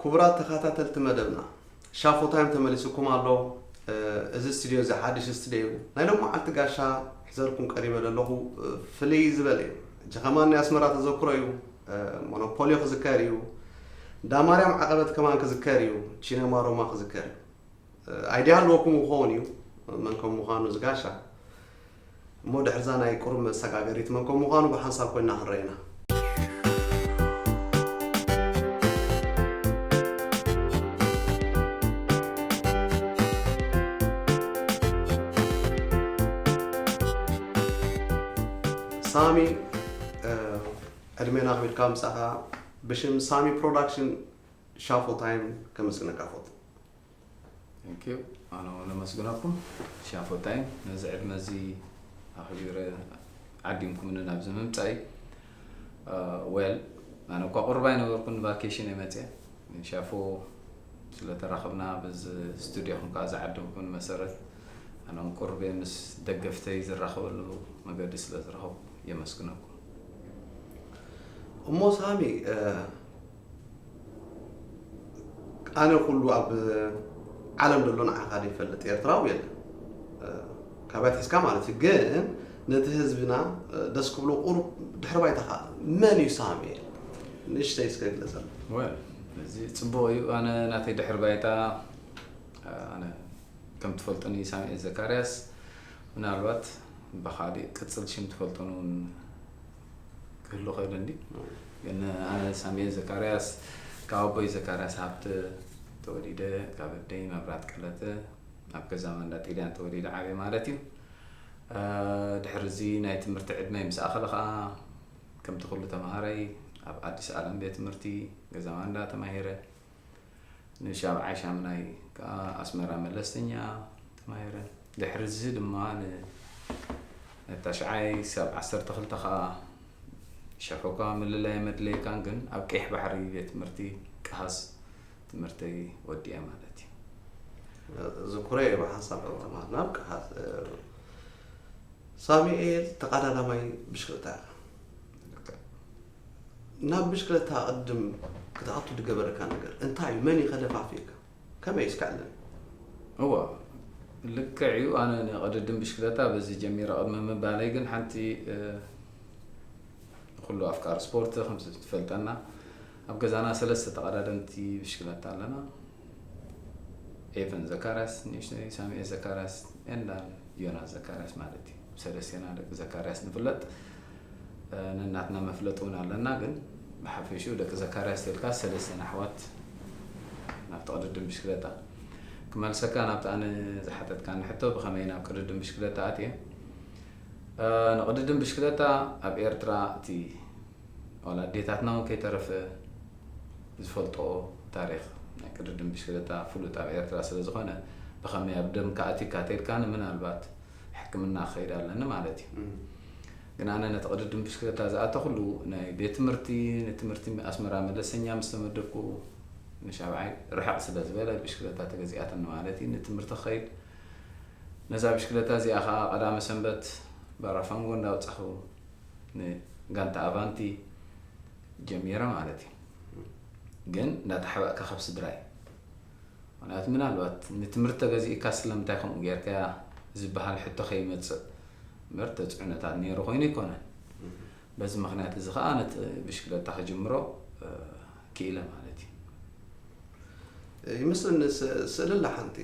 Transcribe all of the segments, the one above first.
ክቡራት ተኸታተልቲ መደብና፣ ሻፎ ታይም ተመሊሱኩም ኣሎ። እዚ ስቱድዮ፣ እዚ ሓድሽ ስቱድዮ እዩ። ናይ ሎም መዓልቲ ጋሻ ሒዘልኩም ቀሪበ ዘለኹ ፍልይ ዝበለ እዩ። ሕጂ ከማን ናይ ኣስመራ ተዘክሮ እዩ። ሞኖፖልዮ ክዝከር እዩ። እንዳ ማርያም ዓቐበት ከማን ክዝከር እዩ። ቺነማ ሮማ ክዝከር እዩ። ኣይዲያ ኣለወኩም ክኸውን እዩ፣ መን ከም ምዃኑ ዝጋሻ። እሞ ድሕርዛ ናይ ቁሩብ መሰጋገሪት መን ከም ምዃኑ ብሓንሳብ ኮይና ክንረኤና። ሳሚ፣ ዕድሜና ኣኽቢርካ ምጻኻ፣ ብሽም ሳሚ ፕሮዳክሽን ሻፎ ታይም ከመስግነካ ፈቱ። Thank you። ኣነ እውን ነመስግነኩም። ሻፎ ታይም ነዚ ዕድመ እዚ ኣኽቢረ ዓዲምኩምኒ ናብዚ ምምጻይ። ዌል፣ ኣነ እኳ ቁሩብ ኣይነበርኩን፣ ቫኬሽን እየ መጽየ። ሻፎ ስለ ተራኸብና፣ በዚ ስቱድዮኹም ከኣ ዝዓደምኩምኒ መሰረት፣ ኣነ እውን ቁሩብ እየ ምስ ደገፍተይ ዝራኸበሉ መገዲ ስለ ዝረኸብኩ የመስግነኩም። እሞ ሳሚ፣ ኣነ ኩሉ ኣብ ዓለም ዘሎ ንዓኻ ዘይፈልጥ ኤርትራዊ የለን። ካብ ኣትሒዝካ ማለት እዩ። ግን ነቲ ህዝብና ደስ ክብሎ ቁሩብ ድሕሪ ባይታኻ መን እዩ ሳሙኤል? ንእሽተይ እስከ ግለጸልና። ወል፣ እዚ ጽቡቕ እዩ። ኣነ ናተይ ድሕሪ ባይታ፣ ኣነ ከም ትፈልጡኒ ሳሙኤል ዘካርያስ፣ ምናልባት ብኻሊእ ቅጽል ሽም ትፈልጡኒ እውን ክህሉ ክእል እንዲ። ግን ኣነ ሳሙኤል ዘካርያስ ካብ ኣቦይ ዘካርያስ ሃብተ ተወሊደ፣ ካብ ኣደይ መብራት ቀለተ ኣብ ገዛ ማንዳ ጥልያን ተወሊደ ዓብየ ማለት እዩ። ድሕሪ እዚ ናይ ትምህርቲ ዕድመይ ምስ ኣኸለ ከዓ ከምቲ ኩሉ ተምሃራይ ኣብ ኣዲስ ኣለም ቤት ትምህርቲ ገዛ ማንዳ ተማሂረ። ንሻብዓይ ሻምናይ ከዓ ኣስመራ መለስተኛ ተማሂረ። ድሕሪ እዚ ድማ ንታሽዓይ ክሳብ ዓሰርተ ክልተ ከዓ ሸፈኳ ምልላይ መድለይካን ግን ኣብ ቀይሕ ባሕሪ ቤት ትምህርቲ ቀሃስ ትምህርተይ ወዲኤ ማለት እዩ። ዝኩረ እዩ ብሓንሳብ ተማሃርና ኣብ ቀሃስ። ሳሚኤል ተቐዳዳማይ ብሽክለታ ኢኻ። ናብ ብሽክለታ ቅድም ክትኣቱ ዝገበረካ ነገር እንታይ እዩ? መን እዩ ከደፋፊእካ? ከመይ እስካለን? እወ፣ ልክዕ እዩ። ኣነ ንቕድድም ብሽክለታ በዚ ጀሚረ ቅድሚ ምባለይ ግን ሓንቲ ንኩሉ ኣፍቃሪ ስፖርት ከምዚ ትፈልጠና ኣብ ገዛና ሰለስተ ተቐዳደምቲ ብሽክለታ ኣለና። ኤቨን ዘካርያስ ንእሽተይ፣ ሳሚኤል ዘካርያስ ኤንዳን ዮናስ ዘካርያስ ማለት እዩ። ሰለስቴና ደቂ ዘካርያስ ንፍለጥ። ነናትና መፍለጢ እውን ኣለና፣ ግን ብሓፈሽኡ ደቂ ዘካርያስ ተልካ ሰለስቴና ኣሕዋት ናብቲ ቅድድም ብሽክለታ። ክመልሰካ ናብቲ ኣነ ዝሓተትካኒ ሕቶ ብኸመይ ናብ ቅድድም ብሽክለታ ኣትየ? ንቕድድም ብሽክለታ ኣብ ኤርትራ እቲ ዋላ ኣዴታትና እውን ከይተረፈ ዝፈልጥኦ ታሪኽ ናይ ቅድድም ብሽክለታ ፍሉጥ ኣብ ኤርትራ ስለ ዝኾነ ብኸመይ ኣብ ደምካ ኣቲካ ተልካኒ ምናልባት ሕክምና ክኸይድ ኣለኒ ማለት እዩ። ግን ኣነ ነቲ ቅድድም ብሽክለታ ዝኣተኹሉ ናይ ቤት ትምህርቲ ንትምህርቲ ኣስመራ መለሰኛ ምስ ተመደብኩ ንሻብዓይ ርሕቕ ስለ ዝበለ ብሽክለታ ተገዚኣትኒ ማለት እዩ። ንትምህርቲ ክኸይድ ነዛ ብሽክለታ እዚኣ ከዓ ቀዳመ ሰንበት ባራፋንጎ እንዳውፃኹ ንጋንታ ኣቫንቲ ጀሚረ ማለት እዩ። ግን እንዳተሓባእካ ካብ ስድራይ ምክንያቱ ምናልባት ንትምህርቲ ተገዚእካ ስለምንታይ ከምኡ ጌርካያ ዝበሃል ሕቶ ከይመፅእ እምበር ተፅዕኖታት ነይሩ ኮይኑ ኣይኮነን። በዚ ምክንያት እዚ ከዓ ነቲ ብሽክለታ ክጅምሮ ክኢለ ማለት እዩ። ይመስለኒ ስእሊ ኣላ ሓንቲ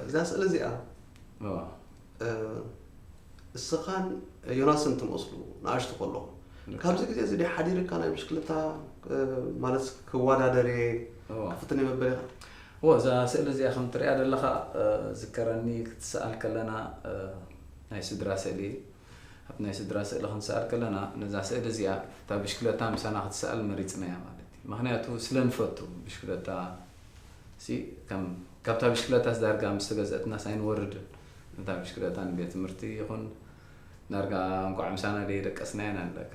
እዛ ስእሊ እዚኣ እስኻን ዮናስን ትመስሉ ንኣሽቱ ከለኹም። ካብዚ ግዜ እዚ ድዩ ሓዲርካ ናይ ብሽክለታ ማለት ክወዳደር እየ ክፍትን እየ መበል ኢኻ? እወ፣ እዛ ስእሊ እዚኣ ከም ትሪኣ ዘለኻ ዝከረኒ ክትሰኣል ከለና ናይ ስድራ ስእሊ እዩ። ኣብቲ ናይ ስድራ ስእሊ ክንሰኣል ከለና ነዛ ስእሊ እዚኣ እታ ብሽክለታ ምሳና ክትሰኣል መሪፅናያ ማለት እዩ። ምክንያቱ ስለ ንፈቱ ብሽክለታ ሲ ከም ካብታ ብሽክለታስ ዳርጋ ምስ ተገዝአትናስ ኣይንወርድን። ነታ ብሽክለታ ንቤት ትምህርቲ ይኹን ዳርጋ እንቋዕ ምሳና ደይደቀስናያ ኢና ንብለካ።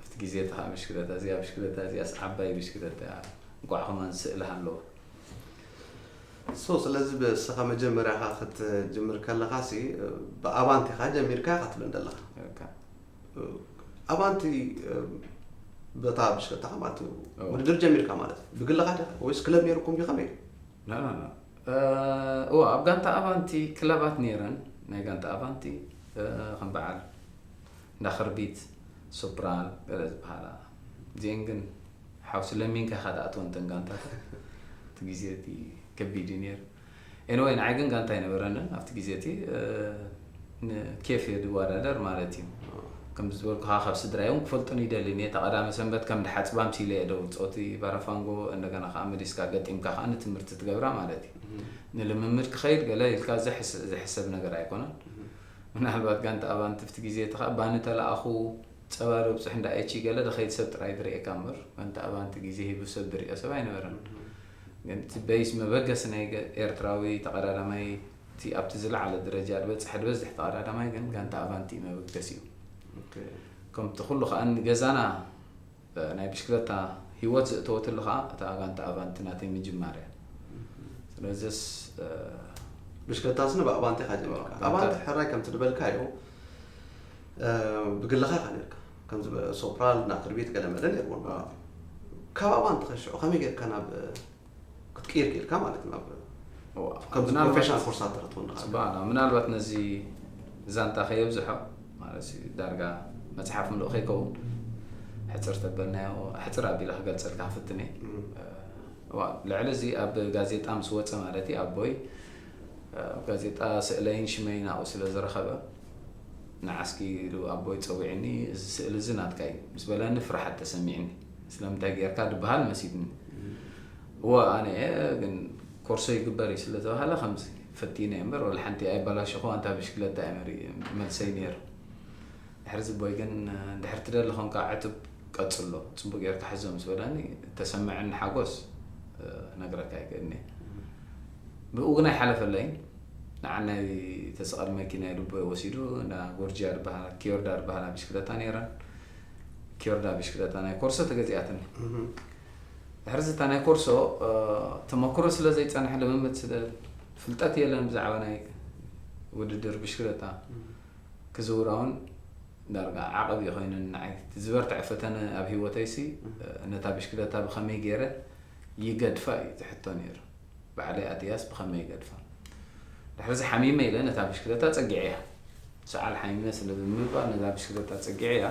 ኣብቲ ግዜ እቲ ከዓ ብሽክለታ እዚኣ ብሽክለታ እዚኣስ ዓባይ ብሽክለታ እያ። እንቋዕ ከማን ስእሊ ሃለወ። So ስለዚ ብስኻ መጀመርያኻ ክትጅምር ከለኻሲ ብኣባንቲ ኢኻ ጀሚርካ ኢኻ ትብለኒ ዘለኻ። ኣባንቲ በታ ብሽክለታኻ ማለት እዩ። ውድድር ጀሚርካ ማለት እዩ። ብግልኻ ዲኻ ወይስ ክለብ ነይርኩም ድዩ? ከመይ? እዎ፣ ኣብ ጋንታ ኣቫንቲ ክለባት ነይረን። ናይ ጋንታ ኣቫንቲ ከም በዓል እንዳ ክርቢት፣ ሶፕራል ገለ ዝበሃላ። እዚአን ግን ሓውሲ ለሚንካ ኢኻ ትኣትወን እተን ጋንታታት። እቲ ግዜ እቲ ከቢድ እዩ ነይሩ። ኤኒወይ፣ ንዓይ ግን ጋንታ ኣይነበረንን ኣብቲ ግዜ እቲ። ንኬፍ እየ ዝወዳደር ማለት እዩ። ከም ዝበልኩኻ፣ ካብ ስድራይ እውን ክፈልጡን ይደሊ እየ። እታ ቀዳመ ሰንበት ከም ድሓፅባ ምሲለ እየ ደው ፆቲ ባራፋንጎ፣ እንደገና ከዓ መሊስካ ገጢምካ ከዓ ንትምህርቲ ትገብራ ማለት እዩ። ንልምምድ ክኸይድ ገለ ኢልካ ዝሕሰብ ነገር ኣይኮነን። ምናልባት ጋንታ ኣባንቲ ብቲ ግዜ እቲ ከዓ ባኒ ተለኣኹ፣ ፀባ ዶ ብፅሕ እንዳ ኤቺ ገለ ድኸይድ ሰብ ጥራይ ድርእየካ እምበር፣ ጋንታ ኣባንቲ ግዜ ሂቡ ሰብ ድርእዮ ሰብ ኣይነበረን። ግን እቲ በይስ መበገሲ ናይ ኤርትራዊ ተቐዳዳማይ፣ እቲ ኣብቲ ዝለዓለ ደረጃ ዝበፅሐ ዝበዝሕ ተቐዳዳማይ ግን ጋንታ ኣቫንቲ መበገሲ እዩ። ከምቲ ኩሉ ከዓ ንገዛና ናይ ብሽክለታ ሂወት ዘእተወትሉ ከዓ እታ ጋንታ ኣቫንቲ ናተይ ምጅማር እያ። ስለዚስ ብሽክለታ ስነ ብኣባንቲ ኢኻ ጀሚርካ። ኣባንቲ ሕራይ ከምቲ ዝበልካዮ ብግልኻ ኢኻ ነርካ። ከምዚ ሶፕራል እና ክርቢት ገለ መለ ነርዎም። ካብ ኣባንቲ ከሽዑ ከመይ ጌርካ ናብ ክትቅይር ክኢልካ ማለት ናብ ከምዚ ፕሮፌሽናል ኮርሳት ተረትወና። ምናልባት ነዚ ዛንታ ከየብዝሖ ማለት ዳርጋ መፅሓፍ ምልእ ከይከውን ሕፅር ተበልናዮ። ሕፅር ኣቢለ ክገልፀልካ ክፍትን እየ። ልዕሊ እዚ ኣብ ጋዜጣ ምስ ወፀ ማለት እዩ ኣቦይ ኣብ ጋዜጣ ስእለይን ሽመይን ኣብኡ ስለ ዝረኸበ ንዓስኪ ኢሉ ኣቦይ ፀዊዕኒ፣ እዚ ስእሊ እዚ ናትካ እዩ ምስ በለኒ ፍርሓት ተሰሚዕኒ። ስለምንታይ ጌርካ ዝበሃል መሲድኒ። እወ ኣነ እየ ግን ኮርሶ ይግበር እዩ ስለ ተባሃለ ከምዚ ፈቲነ እየ እምበር ወላ ሓንቲ ኣይባላሸኹ ኣንታ ብሽክለታ እየ መሪ መልሰይ ነይሩ። ድሕሪ ዝቦይ ግን ድሕሪ ትደሊ ኾንካ ዕቱብ ቀጽሎ ጽቡቅ ጌርካ ሕዞ ምስ በለኒ ተሰመዐኒ ሓጎስ ነግረካ ይክእልኒ። ብኡ ግን ኣይሓለፈለይን። ንዓናይ ተሰቐል መኪና ኢሉ ቦይ ወሲዱ እንዳ ጎርጅያ ዝበሃላ ኪዮርዳ ዝበሃላ ብሽክለታ ነይረን። ኪዮርዳ ብሽክለታ ናይ ኮርሶ ተገዚኣትኒ። ድሕሪ ዝታ ናይ ኮርሶ ተመክሮ ስለ ዘይጸንሐ ልምምድ ስለ ፍልጠት የለን ብዛዕባ ናይ ውድድር ብሽክለታ ክዝውራ እውን ዳርጋ ዓቐብ እዩ ኮይኑ ንዓይ። እቲ ዝበርትዐ ፈተነ ኣብ ህይወተይሲ ነታ ብሽክለታ ብኸመይ ገይረ ይገድፋ እዩ እቲ ሕቶ ነይሩ። ባዕለይ ኣትያስ ብኸመይ ይገድፋ? ድሕሪ እዚ ሓሚመ ኢለ ነታ ብሽክለታ ጸጊዐያ። ሰዓል ሓሚመ ስለ ብምባል ነዛ ብሽክለታ ጸጊዐያ።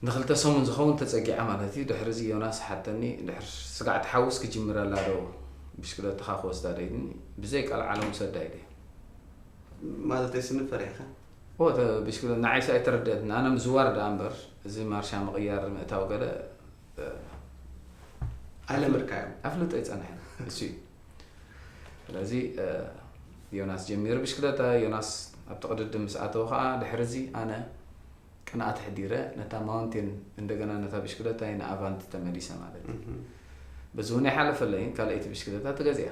ንክልተ ሰሙን ዝኸውን ተጸጊዓ ማለት እዩ። ድሕሪ እዚ ዮናስ ሓተኒ፣ ድሕሪ ስጋዕ ትሓውስ ክጅምረላ ዶ ብሽክለታኻ ክወስዳ ዶ ኢልኒ። ብዘይ ቃል ዓለም ውሰዳ ኢለ። ማለት ስኒ ፈሪሕካ? ኦ፣ ብሽክለ ንዓይስ ኣይተረድአትን። ኣነ ምዝዋር ደኣ እምበር፣ እዚ ማርሻ ምቕያር ምእታው ገለ ኣይለመድካዮ? ኣፍልጦ ኣይጸንሐን። እሱ እዩ። ስለዚ ዮናስ ጀሚሩ ብሽክለታ፣ ዮናስ ኣብቲ ቅድድም ምስ ኣተወ ከዓ ድሕሪ እዚ ኣነ ቅንኣት ኣሕዲረ ነታ ማውንቴን እንደገና ነታ ብሽክለታይ ንኣቫንቲ ተመሊሰ ማለት እዩ። በዚ እውን ኣይሓለፈለይን ካልኣይቲ ብሽክለታ ተገዚኣ።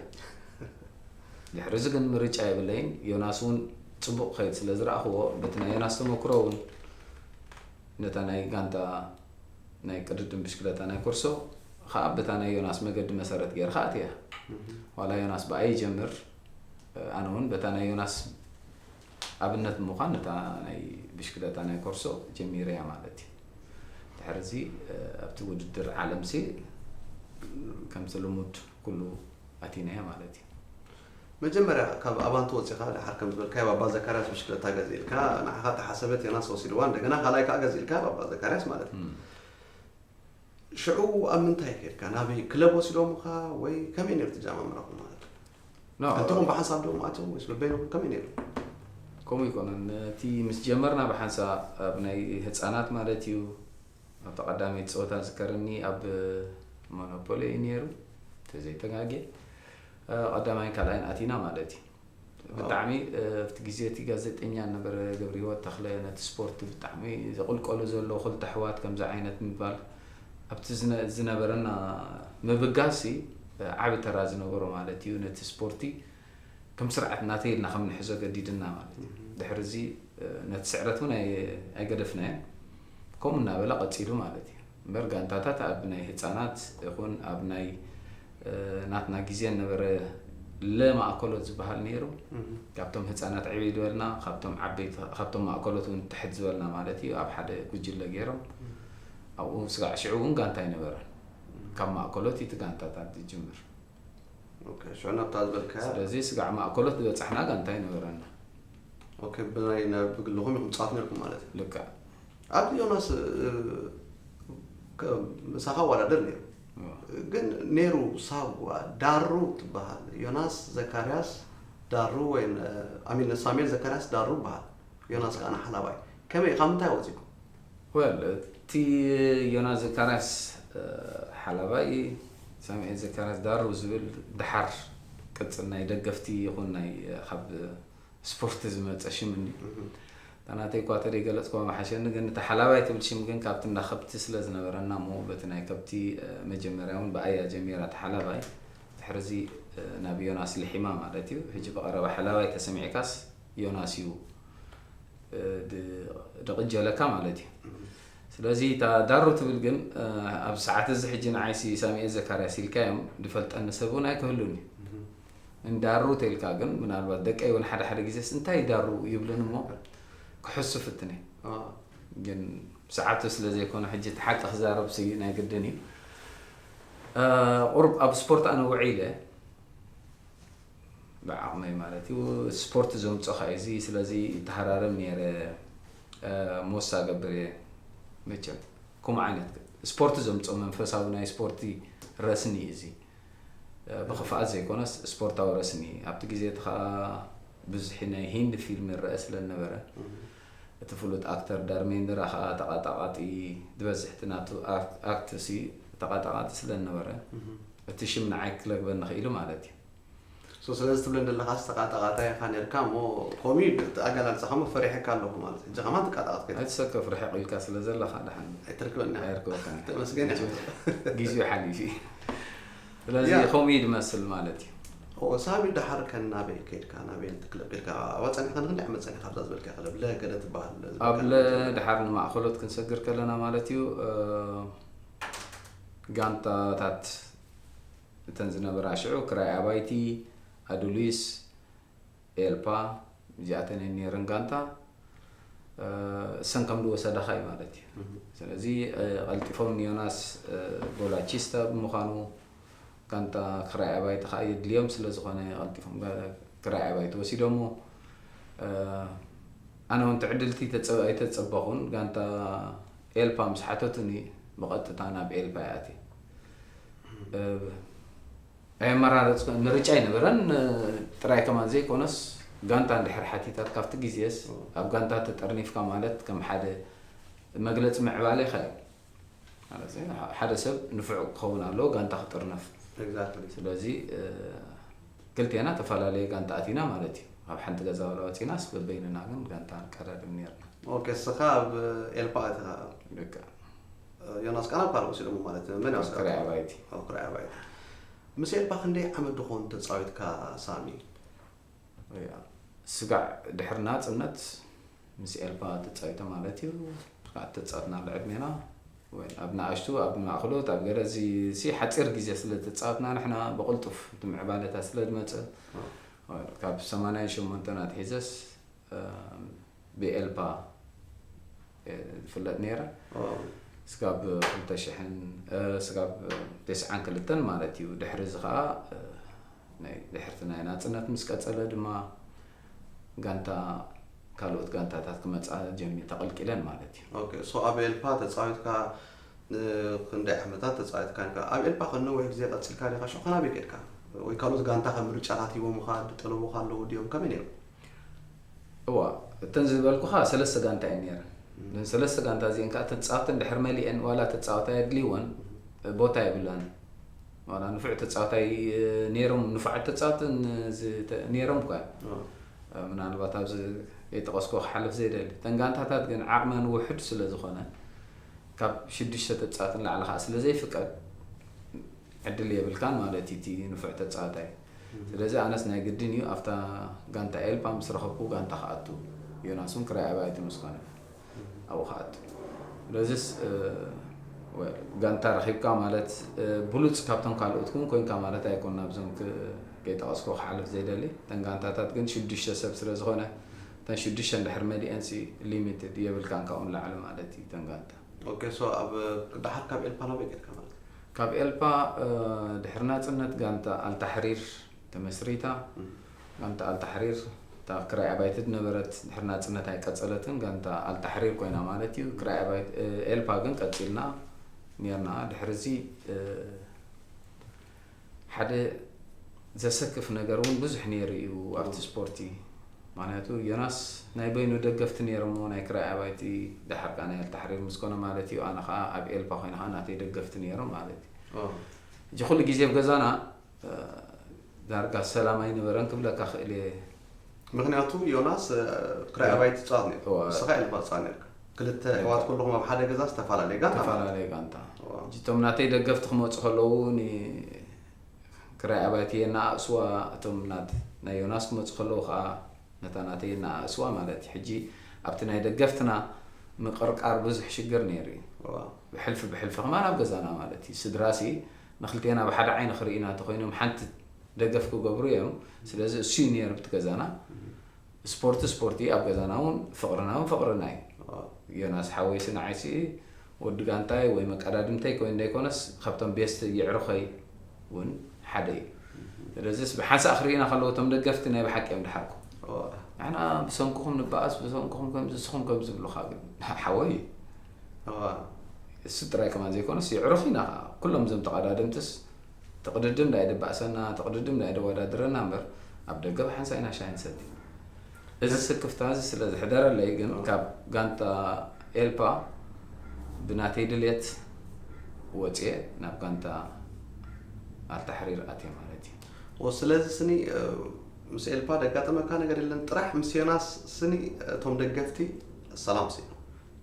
ድሕሪ እዚ ግን ምርጫ የብለይን። ዮናስ እውን ፅቡቕ ክኸይድ ስለ ዝረኣኽዎ በቲ ናይ ዮናስ ተመክሮ እውን ነታ ናይ ጋንታ ናይ ቅድድም ብሽክለታ ናይ ኮርሶ ከዓ በታ ናይ ዮናስ መገዲ መሰረት ገይርካ ኣትያ። ዋላ ዮናስ ብኣይ ይጀምር ኣነ እውን በታ ናይ ዮናስ ኣብነት ብምዃን ነታ ናይ ብሽክለታ ናይ ኮርሶ ጀሚረያ ማለት እዩ። ድሕሪ እዚ ኣብቲ ውድድር ዓለምሲ ከምቲ ልሙድ ኩሉ ኣቲናያ ማለት እዩ። መጀመርያ ካብ ኣባንቲ ወፂኻ ድሓር ከም ዝበልካዮ ኣባ ዘካርያስ ብሽክለታ ገዚእልካ ንዓኻ ተሓሰበት ዮናስ ወሲድዋ እንደገና ካልኣይ ከዓ ገዚእልካ ኣባ ዘካርያስ ማለት እዩ። ሽዑ ኣብ ምንታይ ከድካ ናበይ ክለብ ወሲዶምኻ ወይ ከመይ ነይሩ ትጃማምራኹም ማለት እዩ? ኖ፣ ክልተኹም ብሓንሳብ ዶ ማእቶም ወይስ በበይንኹም ከመይ ነይሩ? ከምኡ ኣይኮነን። እቲ ምስ ጀመርና ብሓንሳብ ኣብ ናይ ህፃናት ማለት እዩ ኣብታ ቀዳመይቲ ፀወታ ዝከረኒ ኣብ ሞኖፖሊ እዩ ነይሩ ተዘይተጋጌ ቀዳማይን ካልኣይን ኣቲና ማለት እዩ። ብጣዕሚ ኣብቲ ግዜ እቲ ጋዜጠኛ ነበረ ገብረ ህይወት ተኽለ ነቲ ስፖርት ብጣዕሚ ዘቕልቀሉ ዘሎ ክልተ ኣሕዋት ከምዚ ዓይነት ምባል ኣብቲ ዝነ- ዝነበረና ምብጋሲ ዓቢ ተራ ዝነበሮ ማለት እዩ። ነቲ ስፖርቲ ከም ስርዓት ናተይ ኢልና ከም ንሕዞ ገዲድና ማለት እዩ። ድሕሪ እዚ ነቲ ስዕረት እውን ኣይ- ኣይገደፍናዮን። ከምኡ እናበለ ቀፂሉ ማለት እዩ። እምበር ጋንታታት ኣብ ናይ ህፃናት ይኹን ኣብ ናይ ናትና ግዜ ነበረ ለማእከሎት ዝበሃል ነይሩ። ካብቶም ህፃናት ዕብይ ዝበልና ካብቶም ዓበይቲ ካብቶም ማእከሎት እውን ትሕት ዝበልና ማለት እዩ ኣብ ሓደ ጉጅለ ገይሮም ኣብኡ ስጋዕ ሽዑ እውን ጋንታ ኣይነበረን። ካብ ማእከሎት እቲ ጋንታታት ዝጅምር። ኦኬ፣ ሽዑ ናብታ ዝበልካያ ስለዚ ስጋዕ ማእከሎት ዝበጻሕና ጋንታ ኣይነበረና። ኦኬ፣ ብናይ ናይ ብግልኹም ኢኹም ትጻወቱ ነርኩም ማለት እዩ። ልክዕ። ኣብቲ ዮናስ እ፣ ከ- ምሳኻ ዋላደር ነይሩ። እዎ። ግን ነይሩ ሳዋ ዳሩ ትበሃል። ዮናስ ዘካርያስ ዳሩ ወይ ነ- ኣሚን ሳሙኤል ዘካርያስ ዳሩ ይበሃል። ዮናስ ከኣ ሓላባይ። ከመይ ካብ ምንታይ ወፂኩም? ወል እቲ ዮናስ ዘካርያስ እ፣ ሓላባይ፣ ሳሙኤል ዘካርያስ ዳሩ ዝብል ድሓር ቅጽል ናይ ደገፍቲ ይኹን ናይ እ፣ ካብ ስፖርት ዝመጸ ሽም እንዲ። እታ ናተይ እኳ ተደይገለጽኩዋ መሓሸኒ፣ ግን እቲ ሓላባይ ትብል ሽም ግን ካብቲ እንዳ ከብቲ ስለ ዝነበረና እሞ በቲ ናይ ከብቲ እ፣ መጀመርያ እውን ብኣያ ጀሚራ እቲ ሓላባይ፣ ድሕርዚ እ፣ ናብ ዮናስ ልሒማ ማለት እዩ። ሕጂ ብቐረባ ሓላባይ ተሰሚዕካስ ዮናስ እዩ እ፣ ድ- ድቕጀለካ ማለት እዩ። ስለዚ እታ ዳሩ ትብል ግን እ፣ ኣብ ሰዓት እዚ ሕጂ ንዓይሲ ሳሙኤል ዘካርያስ ኢልካዮም ድፈልጠኒ ሰብ እውን ኣይክህሉን እዩ። እንዳሩ ተልካ ግን ምናልባት ደቀይ እውን ሓደ ሓደ ግዜስ እንታይ ዳሩ ይብልን እሞ ክሕሱ ፍትነ አ፣ ግን ሰዓቱ ስለ ዘይኮነ ሕጂ እቲ ሓቂ ክዛረብ ሲ ናይ ግድን እዩ። እ፣ ቁሩብ ኣብ ስፖርት ኣነ ውዒለ ብዓቕመይ ማለት እዩ። ስፖርት ዘምጾ ኸዓ እዚ ስለዚ ይተሃራረም ነይረ። እ፣ ሞሳ ገብር እየ መቸም ከምኡ ዓይነት ስፖርት ዘምጾ መንፈሳዊ ናይ ስፖርቲ ረስኒ እዩ እዚ። እ፣ ብኽፍኣት ዘይኮነስ ስፖርታዊ ረስኒ ኣብቲ ግዜ እቲ ኸዓ ብዙሕ ናይ ሂንድ ፊልም ይረአ ስለ ዝነበረ እቲ ፍሉጥ ኣክተር ዳርሜንድራ ኸዓ ተቓጣቓጢ ዝበዝሕ እቲ ናቱ ኣክ- ኣክት ሲ ተቓጣቓጢ ስለ ዝነበረ እቲ ሽም ንዓይ ክለግበኒ ኽኢሉ ማለት እዩ። ሶ ስለዚ ትብለን ዘለኻ ተቃጣቃታይ ኢኻ ነርካ እሞ ኮሚ ኣገላልጻኻ እሞ ፈሪሐካ ኣለኹ ማለት እዩ። ሕጂ ከማን ትቃጣቃት ከይት ኣይትሰከፍ ርሕቕ ኢልካ ስለ ዘለኻ ደሓን ኣይትርክበኒ። ኣይርክበካን እዩ። ተመስገን እዩ። ጊዜኡ ሓሊፉ እዩ። ስለዚ ያ። ከምኡ እዩ ዝመስል ማለት እዩ። ኦ ሳሚ ደሓር ከ ናበይ ከይድካ ናበይ ክለብ ከይድካ ኣብኣ ጸኒሕካ ንክንደይ ዓመት ጸኒሕካ ኣብዛ ዝበልካ ክለብ ለገለ ትበሃል ዝበልካ ኣብ ክለብ? ደሓር ንማእኸሎት ክንሰግር ከለና ማለት እዩ እ፣ ጋንታታት እተን ዝነበራ ሽዑ ክራይ ኣባይቲ ኣዱሊስ ኤልፓ እዚኣተን እየን ነይረን ጋንታ እ፣ እሰን ከም ዝወሰዳኻ እዩ ማለት እዩ። ስለዚ እ፣ ቀልጢፎም ንዮናስ እ፣ ቦላቺስታ ብምዃኑ ጋንታ ክራይ ኣባይቲ ከዓ የድልዮም ስለ ዝኾነ ቀልጢፎም ጋ- ክራይ ኣባይቲ ወሲዶሞ እ፣ ኣነ እውን ትዕድልቲ ተጸ- ኣይተጸበኹን። ጋንታ ኤልፓ ምስ ሓተቱኒ ብቐጥታ ናብ ኤልፓ ይኣቲ ኣየመራረጽ ምርጫ ኣይነበረን። ጥራይ ከማን ዘይኮነስ ጋንታ እንድሕር ሓቲታት ካብቲ ግዜስ ኣብ ጋንታ ተጠርኒፍካ ማለት ከም ሓደ መግለፂ ምዕባሌኻ እዩ። ማለት ሓደ ሰብ ንፉዕ ክኸውን ኣለዎ ጋንታ ክጥርነፍ። Exactly. ስለዚ ክልቴና ተፈላለየ ጋንታ ኣቲና ማለት እዩ። ኣብ ሓንቲ ገዛ ወላ ወፂናስ በበይንና ግን ጋንታ ንቀዳድም ነርና። ኦኬ፣ እስኻ ኣብ ኤልፓ ኣቲኻ ደቂ ዮናስ ቃና ኣብ ካልእ ወሲዶሞ ማለት እዩ። መን ያው ክራይ ኣባይቲ ኣብ ክራይ ኣባይቲ ምስ ኤልፓ ክንደይ ዓመት ድኾን ተፃዊትካ ሳሚ? ስጋዕ ድሕሪ ናፅነት ምስ ኤልፓ ተፃዊተ ማለት እዩ። ስጋዕ ተፃወትና ብዕድሜና ወይ ኣብ ንኣሽቱ ኣብ ማእክሎት ኣብ ገለ እዚ ሲ ሓፂር ግዜ ስለ ተፃወትና ንሕና ብቕልጡፍ እቲ ምዕባለታት ስለ ዝመፀ ካብ ሰማንያን ሸሞንተን ኣትሒዘስ ብኤልፓ ዝፍለጥ ነይረ። ስጋብ ክልተ ሽሕን ስጋብ ተስዓን ክልተን ማለት እዩ። ድሕሪ እዚ ከዓ ናይ ድሕርቲ ናይ ናፅነት ምስ ቀፀለ ድማ ጋንታ ካልኦት ጋንታታት ክመፃ ጀሚ ተቐልቂለን ማለት እዩ። ኦኬ፣ ሶ ኣብ ኤልፓ ተፃዊትካ ክንደይ ዓመታት ተፃዊትካ ኢልካ? ኣብ ኤልፓ ከነዊሕ ግዜ ቀፂልካ ዲኻ? ሽዑ ከናበይ ከድካ? ወይ ካልኦት ጋንታ ከም ምርጫታት ሂቦምኻ ድጠለቡኻ ኣለዉ ድዮም? ከመይ ነይሩ? እዋ እተን ዝበልኩኻ ሰለስተ ጋንታ እየን ነይረን። እዘን ሰለስተ ጋንታ እዚአን ከዓ ተፃወቲ እንድሕር መሊአን ዋላ ተፃወታይ ኣድልይወን ቦታ የብላን። ዋላ ንፉዕ ተፃወታይ ነይሮም ንፉዓት ተፃወቲ ነይሮም እኳ ምናልባት ኣብዚ የጠቐስኮ ክሓልፍ ዘይደሊ እተን ጋንታታት ግን ዓቕመን ውሑድ ስለ ዝኾነ ካብ ሽዱሽተ ተፃወቲ ንላዕሊ ከዓ ስለ ዘይፍቀድ ዕድል የብልካን ማለት እዩ እቲ ንፉዕ ተፃወታይ። ስለዚ ኣነስ ናይ ግድን እዩ ኣብታ ጋንታ ኤልፓ ምስ ረኸብኩ ጋንታ ክኣቱ ዮናስ እውን ክራይ ኣባይቲ ምስ ኮነ ኣብኡ ክኣቱ። ስለዚስ ጋንታ ረኺብካ ማለት ብሉፅ ካብቶም ካልኦት እውን ኮንካ ማለት ኣይኮን ናብዞም ከይጠቐስኮ ክሓልፍ ዘይደሊ። እተን ጋንታታት ግን ሽዱሽተ ሰብ ስለ ዝኾነ እተን ሽዱሽተ እንድሕር መሊአንሲ ሊሚትድ የብልካን ካብኡ ንላዕሊ ማለት እዩ እተን ጋንታ። ኦኬ፣ so ኣብ ድሓር ካብ ኤልፓ ናበይ ከድካ ማለት እዩ? ካብ ኤልፓ ድሕሪ ናፅነት ጋንታ ኣልታሕሪር ተመስሪታ። ጋንታ ኣልታሕሪር እታ ክራይ ኣባይቲ ዝነበረት ድሕሪ ናፅነት ኣይቀፀለትን፣ ጋንታ ኣልታሕሪር ኮይና ማለት እዩ። ክራይ ኣባይቲ ኤልፓ ግን ቀፂልና ኔርና። ድሕሪ እዚ ሓደ ዘሰክፍ ነገር እውን ብዙሕ ነይሩ እዩ ኣብቲ ስፖርቲ። ምክንያቱ ዮናስ ናይ በይኑ ደገፍቲ ነይሮሞ ናይ ክራይ ኣባይቲ፣ ድሓር ከዓ ናይ ኣልታሕሪር ምስ ኮነ ማለት እዩ። ኣነ ከዓ ኣብ ኤልፓ ኮይነ ከዓ ናተይ ደገፍቲ ነይሮም ማለት እዩ። ሕጂ ኩሉ ግዜ ኣብ ገዛና ዳርጋ ሰላም ኣይነበረን ክብለካ ክእል እየ። ምክንያቱ ዮናስ ክራይ ኣባይቲ ፃት ነይሩ፣ እስኻ ኤልፓ ፃት ነርካ። ክልተ ኣሕዋት ኩልኹም ኣብ ሓደ ገዛ ዝተፈላለየ ጋንታ ማለት ዝተፈላለየ ጋንታ። ሕጂ እቶም ናተይ ደገፍቲ ክመፁ ከለዉ ክራይ ኣባይቲ የናኣእስዋ፣ እቶም ናይ ዮናስ ክመፁ ከለዉ ከዓ ነታ ናተይ የናኣእስዋ ማለት እዩ። ሕጂ ኣብቲ ናይ ደገፍትና ምቅርቃር ብዙሕ ሽግር ነይሩ እዩ። ብሕልፊ ብሕልፊ ከማን ኣብ ገዛና ማለት እዩ። ስድራሲ ንክልቴና ብሓደ ዓይኒ ክርእዩና እንተኮይኖም ሓንቲ ደገፍ ክገብሩ እዮም። ስለዚ እሱ እዩ ነይሩ ብቲ ገዛና። ስፖርቲ ስፖርቲ ኣብ ገዛና እውን ፍቅርና እውን ፍቅርና እዩ። ዮናስ ሓወይሲ ንዓይሲ ወዲ ጋንታይ ወይ መቀዳድምተይ ኮይኑ ዘይኮነስ ካብቶም ቤስት የዕሩኸይ እውን ሓደ እዩ። ስለዚስ ብሓንሳእ ክርእዩና ከለዉ እቶም ደገፍቲ ናይ ብሓቂ እዮም ድሓርኩም። ንሕና ብሰንክኹም ንበኣስ፣ ብሰንክኹም ከምዚ፣ ንስኹም ከምዚ ዝብሉኻ ግን ሓወይ እዩ። እሱ ጥራይ ከማን ዘይኮነስ የዕሩኽ ኢና ከዓ። ኩሎም እዞም ተቐዳደምትስ ትቕድድም ዳይ ድባእሰና፣ ትቕድድም ዳይ ደወዳድረና እምበር ኣብ ደገ ብሓንሳእ ኢና ሻሂ ንሰቲ። እዚ ስክፍታ እዚ ስለ ዝሕደረለይ ግን ካብ ጋንታ ኤልፓ ብናተይ ድሌት ወፅየ ናብ ጋንታ ኣልታሕሪር ኣትየ ማለት እዩ። ስለዚ ስኒ ምስ ኤልፓ ደጋጠመካ ነገር የለን፣ ጥራሕ ምስ ዮናስ ስኒ እቶም ደገፍቲ ሰላም ስኢኖም።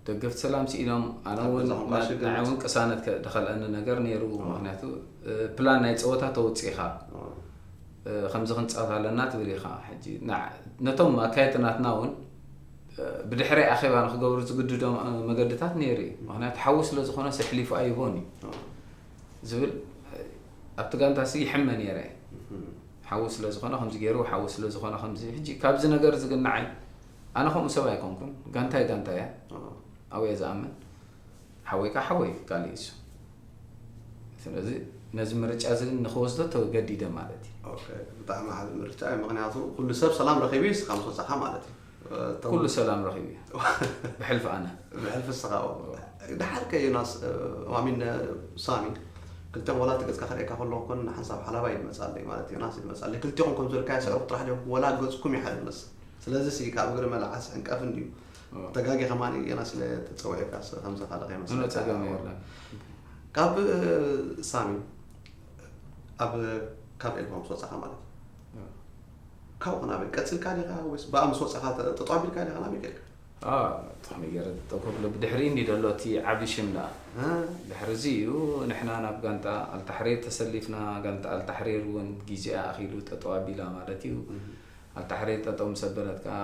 ደገፍቲ ሰላም ስኢኖም፣ ኣነ እውን ንዓይ እውን ቅሳነት ደኸልአኒ ነገር ነይሩ። ምክንያቱ ፕላን ናይ ፀወታ ተወፂእኻ ከምዚ ክንፃወት ኣለና ትብል ኢኻ። ሕጂ ነቶም ኣካየድቲ ናትና እውን ብድሕረይ ኣኼባ ንክገብሩ ዝግድዶም መገድታት ነይሩ እዩ። ምክንያቱ ሓዊ ስለ ዝኾነ ስሕሊፉ ኣይቦን እዩ ዝብል ኣብቲ ጋንታ ሲ ይሕመ ነይረ። ሓዊ ስለ ዝኾነ ከምዚ ገይሩ፣ ሓዊ ስለ ዝኾነ ከምዚ። ሕጂ ካብዚ ነገር ዝግናዓይ ኣነ ከምኡ ሰብ ኣይኮንኩን። ጋንታይ ጋንታ እያ። ኣብየ ዝኣምን። ሓወይ ከዓ ሓወይ እዩ፣ ካልእ እዩ እሱ። ስለዚ ነዚ ምርጫ እዚ ንክወስዶ ተገዲደ ማለት እዩ። ብጣዕሚ ዓቢ ምርጫ እዩ። ምክንያቱ ኩሉ ሰብ ሰላም ረኺቡ እዩ፣ እስኻ ምስ ወጻኻ ማለት እዩ። ኩሉ ሰላም ረኺቡ እዩ ብሕልፊ ኣነ። ብሕልፊ እስኻ። ድሓር ከ ዮናስ፣ ማሚን ሳሚ፣ ክልቲኦም ዋላ እቲ ገጽካ ክርእየካ ከለኹ ኮን ሓንሳብ ሓላባይ ይመጻለይ ማለት ዮናስ ይመጻለይ። ክልቲኹም ከም ዝበልካዮ ስዕሩኽ ጥራሕ ዲኹም ወላ ገጽኩም ይሓልፍ መስ ስለዚ ሲ ካብ እግሪ መልዓስ ዕንቀፍ እንድዩ። ተጋጊ ከማን ዮናስ ስለ ተጸውዒካ ስ-፣ ከምዚ ካልእ ከይመስለካ። ጸገም የለን። ካብ ሳሚ ኣብ ካብ ኤልባ ምስ ወጻኻ ማለት እዩ። ካብኡ ናበይ ቀጽልካ ዲኻ ወይስ ብኣ ምስ ወጻኻ ተ-፣ ተጣቢልካ ዲኻ ናበይ ከድካ? ከመይ ገይረ ጠጠው ክብሎ ብድሕሪ እንዲ ዘሎ እቲ ዓቢ ሽም ደኣ። ድሕሪ እዚ እዩ ንሕና ናብ ጋንታ ኣልታሕሪር ተሰሊፍና። ጋንታ ኣልታሕሪር እውን ግዜኣ ኣኺሉ ጠጠው ኣቢላ ማለት እዩ። ኣልታሕሪር ጠጠው ምስ ኣበለት ከዓ